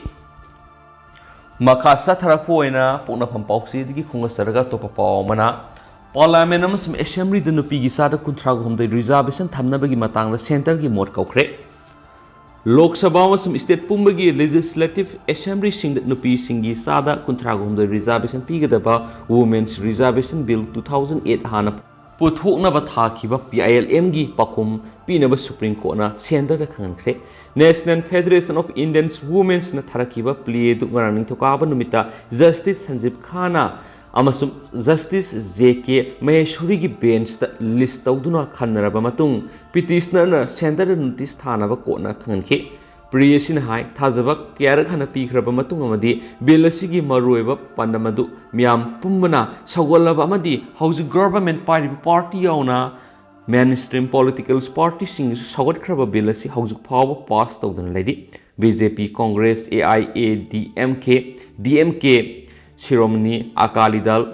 ꯃꯈꯥ ꯆꯠꯊꯔꯛꯄ ꯑꯣꯏꯅ ꯄꯣꯛꯅꯐꯝ ꯄꯥꯎꯆꯦꯗꯒꯤ ꯈꯣꯡꯗꯥꯖꯔꯒ ꯑꯇꯣꯞꯄ ꯄꯥꯎ ꯑꯃꯅ, Parliament ꯑꯃꯁꯨꯡ Assemblyꯗ ꯅꯨꯄꯤꯒꯤ ꯆꯥꯗ ꯀꯨꯟꯊ꯭ꯔꯥꯒ ꯍꯨꯝꯗꯣꯏ reservation ꯊꯝꯅꯕꯒꯤ ꯃꯇꯥꯡꯗ centreꯒꯤ ꯃꯣꯠ ꯀꯧꯈ꯭ꯔꯦ꯫ ꯂꯣꯛ ꯁꯚꯥ ꯑꯃꯁꯨꯡ state ꯄꯨꯝꯕꯒꯤ Legislative Assemblyꯁꯤꯡꯗ ꯅꯨꯄꯤꯁꯤꯡꯒꯤ ꯆꯥꯗ ꯀꯨꯟꯊ꯭ꯔꯥꯒ ꯍꯨꯝꯗꯣꯏ reservation ꯄꯤꯒꯗꯕ Women's Reservation Bill two thousand eight ꯍꯥꯟꯅ ꯄꯨꯊꯣꯛꯅꯕ ꯊꯥꯈꯤꯕ PILMꯒꯤ ꯄꯥꯎꯈꯨꯝ ꯄꯤꯅꯕ Supreme Courtꯅ centreꯗ ꯈꯪꯍꯟꯈ꯭ꯔꯦ꯫ National Federation of Indian Women'sꯅ ꯊꯥꯔꯛꯈꯤꯕ plea ꯑꯗꯨ ꯉꯔꯥꯡ ꯅꯤꯡꯊꯧꯀꯥꯕ ꯅꯨꯃꯤꯠꯇ Justice ꯁꯟꯖꯤꯕ ꯈꯥꯟꯅ ꯑꯃꯁꯨꯡ Justice J K Maheshwariꯒꯤ benchꯇ list ꯇꯧꯗꯨꯅ ꯈꯟꯅꯔꯕ ꯃꯇꯨꯡ, petitionerꯅ centreꯗ notice ꯊꯥꯅꯕ courtꯅ ꯈꯪꯍꯟꯈꯤ꯫ Plea ꯑꯁꯤꯅ ꯍꯥꯏ, ꯊꯥꯖꯕ ꯀꯌꯥꯔꯛ ꯍꯟꯅ ꯄꯤꯈ꯭ꯔꯕ ꯃꯇꯨꯡ ꯑꯃꯗꯤ bill ꯑꯁꯤꯒꯤ ꯃꯔꯨꯑꯣꯏꯕ ꯄꯥꯟꯗꯝ ꯑꯗꯨ ꯃꯤꯌꯥꯝ ꯄꯨꯝꯕꯅ ꯁꯧꯒꯠꯂꯕ ꯑꯃꯗꯤ ꯍꯧꯖꯤꯛ government ꯄꯥꯏꯔꯤꯕ party ꯌꯥꯎꯅ mainstream political partyꯁꯤꯡꯅꯁꯨ ꯁꯧꯒꯠꯈ꯭ꯔꯕ bill ꯑꯁꯤ ꯍꯧꯖꯤꯛ ꯐꯥꯎꯕ pass ꯇꯧꯗꯅ ꯂꯩꯔꯤ꯫ BJP, Congress, AIADMK, DMK, Shiromani Akali Dal,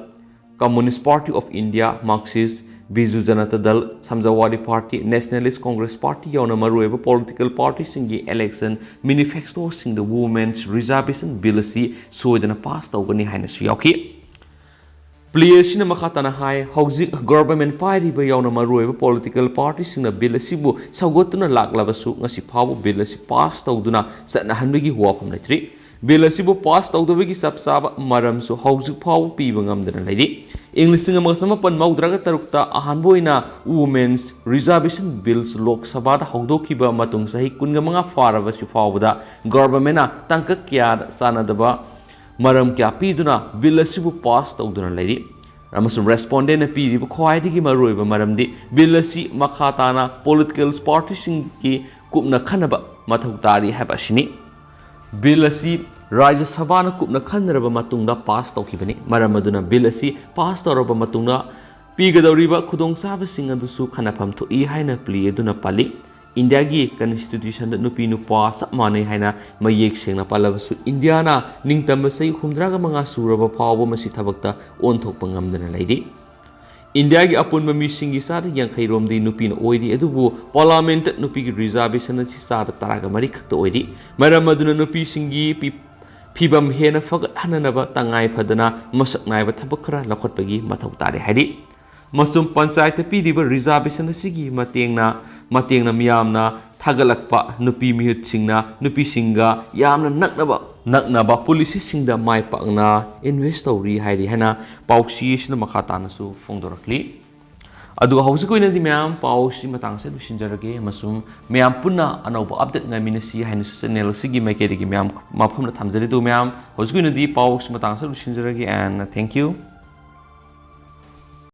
Communist Party of India, Marxist, Biju Janata Dal, Samajwadi Party, Nationalist Congress Party ꯌꯥꯎꯅ ꯃꯔꯨꯑꯣꯏꯕ political partyꯁꯤꯡꯒꯤ election manifestoꯁꯤꯡꯗ Women's Reservation Bill ꯑꯁꯤ ꯁꯣꯏꯗꯅ pass ꯇꯧꯒꯅꯤ ꯍꯥꯏꯅꯁꯨ ꯌꯥꯎꯈꯤ꯫ Plea ꯑꯁꯤꯅ ꯃꯈꯥ ꯇꯥꯅ ꯍꯥꯏ, ꯍꯧꯖꯤꯛ government ꯄꯥꯏꯔꯤꯕ ꯌꯥꯎꯅ ꯃꯔꯨꯑꯣꯏꯕ political partyꯁꯤꯡꯅ bill ꯑꯁꯤꯕꯨ ꯁꯧꯒꯠꯇꯨꯅ ꯂꯥꯛꯂꯕꯁꯨ, ꯉꯁꯤ ꯐꯥꯎꯕ bill ꯑꯁꯤ pass ꯇꯧꯗꯨꯅ ꯆꯠꯅꯍꯟꯕꯒꯤ ꯋꯥꯐꯝ ꯂꯩꯇ꯭ꯔꯤ꯫ Bill ꯑꯁꯤꯕꯨ pass ꯇꯧꯗꯕꯒꯤ ꯆꯞ ꯆꯥꯕ ꯃꯔꯝꯁꯨ ꯍꯧꯖꯤꯛ ꯐꯥꯎꯕ ꯄꯤꯕ ꯉꯝꯗꯅ ꯂꯩꯔꯤ꯫ ꯏꯪ ꯂꯤꯁꯤꯡ ꯑꯃꯒ ꯆꯃꯥꯄꯟ ꯃꯧꯗ꯭ꯔꯥꯒ ꯇꯔꯨꯛꯇ ꯑꯍꯥꯟꯕ ꯑꯣꯏꯅ Women's Reservation Bills ꯂꯣꯛ ꯁꯚꯥꯗ ꯍꯧꯗꯣꯛꯈꯤꯕ ꯃꯇꯨꯡ ꯆꯍꯤ ꯀꯨꯟꯒ ꯃꯉꯥ ꯐꯥꯔꯕꯁꯤ ꯐꯥꯎꯕꯗ governmentꯅ ꯇꯥꯡꯀꯛ ꯀꯌꯥꯗ ꯆꯥꯟꯅꯗꯕ ꯃꯔꯝ ꯀꯌꯥ ꯄꯤꯗꯨꯅ bill ꯑꯁꯤꯕꯨ pass ꯇꯧꯗꯨꯅ ꯂꯩꯔꯤ꯫ ꯑꯃꯁꯨꯡ respondentꯅ ꯄꯤꯔꯤꯕ ꯈ꯭ꯋꯥꯏꯗꯒꯤ ꯃꯔꯨꯑꯣꯏꯕ ꯃꯔꯝꯗꯤ bill ꯑꯁꯤ ꯃꯈꯥ ꯇꯥꯅ political partyꯁꯤꯡꯒꯤ ꯀꯨꯞꯅ ꯈꯟꯅꯕ ꯃꯊꯧ ꯇꯥꯔꯤ ꯍꯥꯏꯕ ꯑꯁꯤꯅꯤ꯫ Bill ꯑꯁꯤ ꯔꯥꯖ꯭ꯌ ꯁꯚꯥꯅ ꯀꯨꯞꯅ ꯈꯟꯅꯔꯕ ꯃꯇꯨꯡꯗ pass ꯇꯧꯈꯤꯕꯅꯤ꯫ ꯃꯔꯝ ꯑꯗꯨꯅ bill ꯑꯁꯤ pass ꯇꯧꯔꯕ ꯃꯇꯨꯡꯗ ꯄꯤꯒꯗꯧꯔꯤꯕ ꯈꯨꯗꯣꯡꯆꯥꯕꯁꯤꯡ ꯑꯗꯨꯁꯨ ꯈꯟꯅꯐꯝ ꯊꯣꯛꯏ ꯍꯥꯏꯅ plea ꯑꯗꯨꯅ ꯄꯜꯂꯤ꯫ ꯏꯟꯗꯤꯌꯥꯒꯤ constitutionꯗ ꯅꯨꯄꯤ ꯅꯨꯄꯥ ꯆꯞ ꯃꯥꯟꯅꯩ ꯍꯥꯏꯅ ꯃꯌꯦꯛ ꯁꯦꯡꯅ ꯄꯜꯂꯕꯁꯨ, ꯏꯟꯗꯤꯌꯥꯅ ꯅꯤꯡꯇꯝꯕ ꯆꯍꯤ ꯍꯨꯝꯗ꯭ꯔꯥꯒ ꯃꯉꯥ ꯁꯨꯔꯕ ꯐꯥꯎꯕ ꯃꯁꯤ ꯊꯕꯛꯇ ꯑꯣꯟꯊꯣꯛꯄ ꯉꯝꯗꯅ ꯂꯩꯔꯤ꯫ ꯏꯟꯗꯤꯌꯥꯒꯤ ꯑꯄꯨꯟꯕ ꯃꯤꯁꯤꯡꯒꯤ ꯆꯥꯗ ꯌꯥꯡꯈꯩ ꯔꯣꯝꯗꯤ ꯅꯨꯄꯤꯅ ꯑꯣꯏꯔꯤ, ꯑꯗꯨꯕꯨ Parliamentꯇ ꯅꯨꯄꯤꯒꯤ reservation ꯑꯁꯤ ꯆꯥꯗ ꯇꯔꯥꯒ ꯃꯔꯤ ꯈꯛꯇ ꯑꯣꯏꯔꯤ꯫ ꯃꯔꯝ ꯑꯗꯨꯅ ꯅꯨꯄꯤꯁꯤꯡꯒꯤ ꯄꯤ-, ꯐꯤꯕꯝ ꯍꯦꯟꯅ ꯐꯒꯠꯍꯟꯅꯅꯕ ꯇꯉꯥꯏ ꯐꯗꯅ ꯃꯁꯛ ꯅꯥꯏꯕ ꯊꯕꯛ ꯈꯔ ꯂꯧꯈꯠꯄꯒꯤ ꯃꯊꯧ ꯇꯥꯔꯦ ꯍꯥꯏꯔꯤ꯫ ꯑꯃꯁꯨꯡ ꯄꯟꯆꯥꯌꯠꯇ ꯄꯤꯔꯤꯕ reservation ꯑꯁꯤꯒꯤ ꯃꯇꯦꯡꯅ, ꯃꯇꯦꯡꯅ ꯃꯤꯌꯥꯝꯅ ꯊꯥꯒꯠꯂꯛꯄ ꯅꯨꯄꯤ ꯃꯤꯍꯨꯠꯁꯤꯡꯅ ꯅꯨꯄꯤꯁꯤꯡꯒ ꯌꯥꯝꯅ ꯅꯛꯅꯕ, ꯅꯛꯅꯕ policyꯁꯤꯡꯗ ꯃꯥꯏ ꯄꯥꯛꯅ invest ꯇꯧꯔꯤ ꯍꯥꯏꯔꯤ ꯍꯥꯏꯅ ꯄꯥꯎꯆꯦ ꯑꯁꯤꯅ ꯃꯈꯥ ꯇꯥꯅꯁꯨ ꯐꯣꯡꯗꯣꯔꯛꯂꯤ꯫ ꯑꯗꯨꯒ ꯍꯧꯖꯤꯛꯀꯤ ꯑꯣꯏꯅꯗꯤ ꯃꯌꯥꯝ ꯄꯥꯎꯁꯤ ꯃꯇꯥꯡꯁꯦ ꯂꯣꯏꯁꯤꯟꯖꯔꯒꯦ, ꯑꯃꯁꯨꯡ ꯃꯌꯥꯝ ꯄꯨꯟꯅ ꯑꯅꯧꯕ update ꯉꯥꯏꯃꯤꯟꯅꯁꯤ ꯍꯥꯏꯅꯁꯨ channel ꯑꯁꯤꯒꯤ ꯃꯥꯏꯀꯩꯗꯒꯤ ꯃꯌꯥꯝ ꯃꯐꯝꯗ ꯊꯝꯖꯔꯤ꯫ ꯑꯗꯨ ꯃꯌꯥꯝ ꯍꯧꯖꯤꯛꯀꯤ ꯑꯣꯏꯅꯗꯤ ꯄꯥꯎꯁꯤ ꯃꯇꯥꯡꯁꯦ ꯂꯣꯏꯁꯤꯟꯖꯔꯒꯦ, and thank you꯫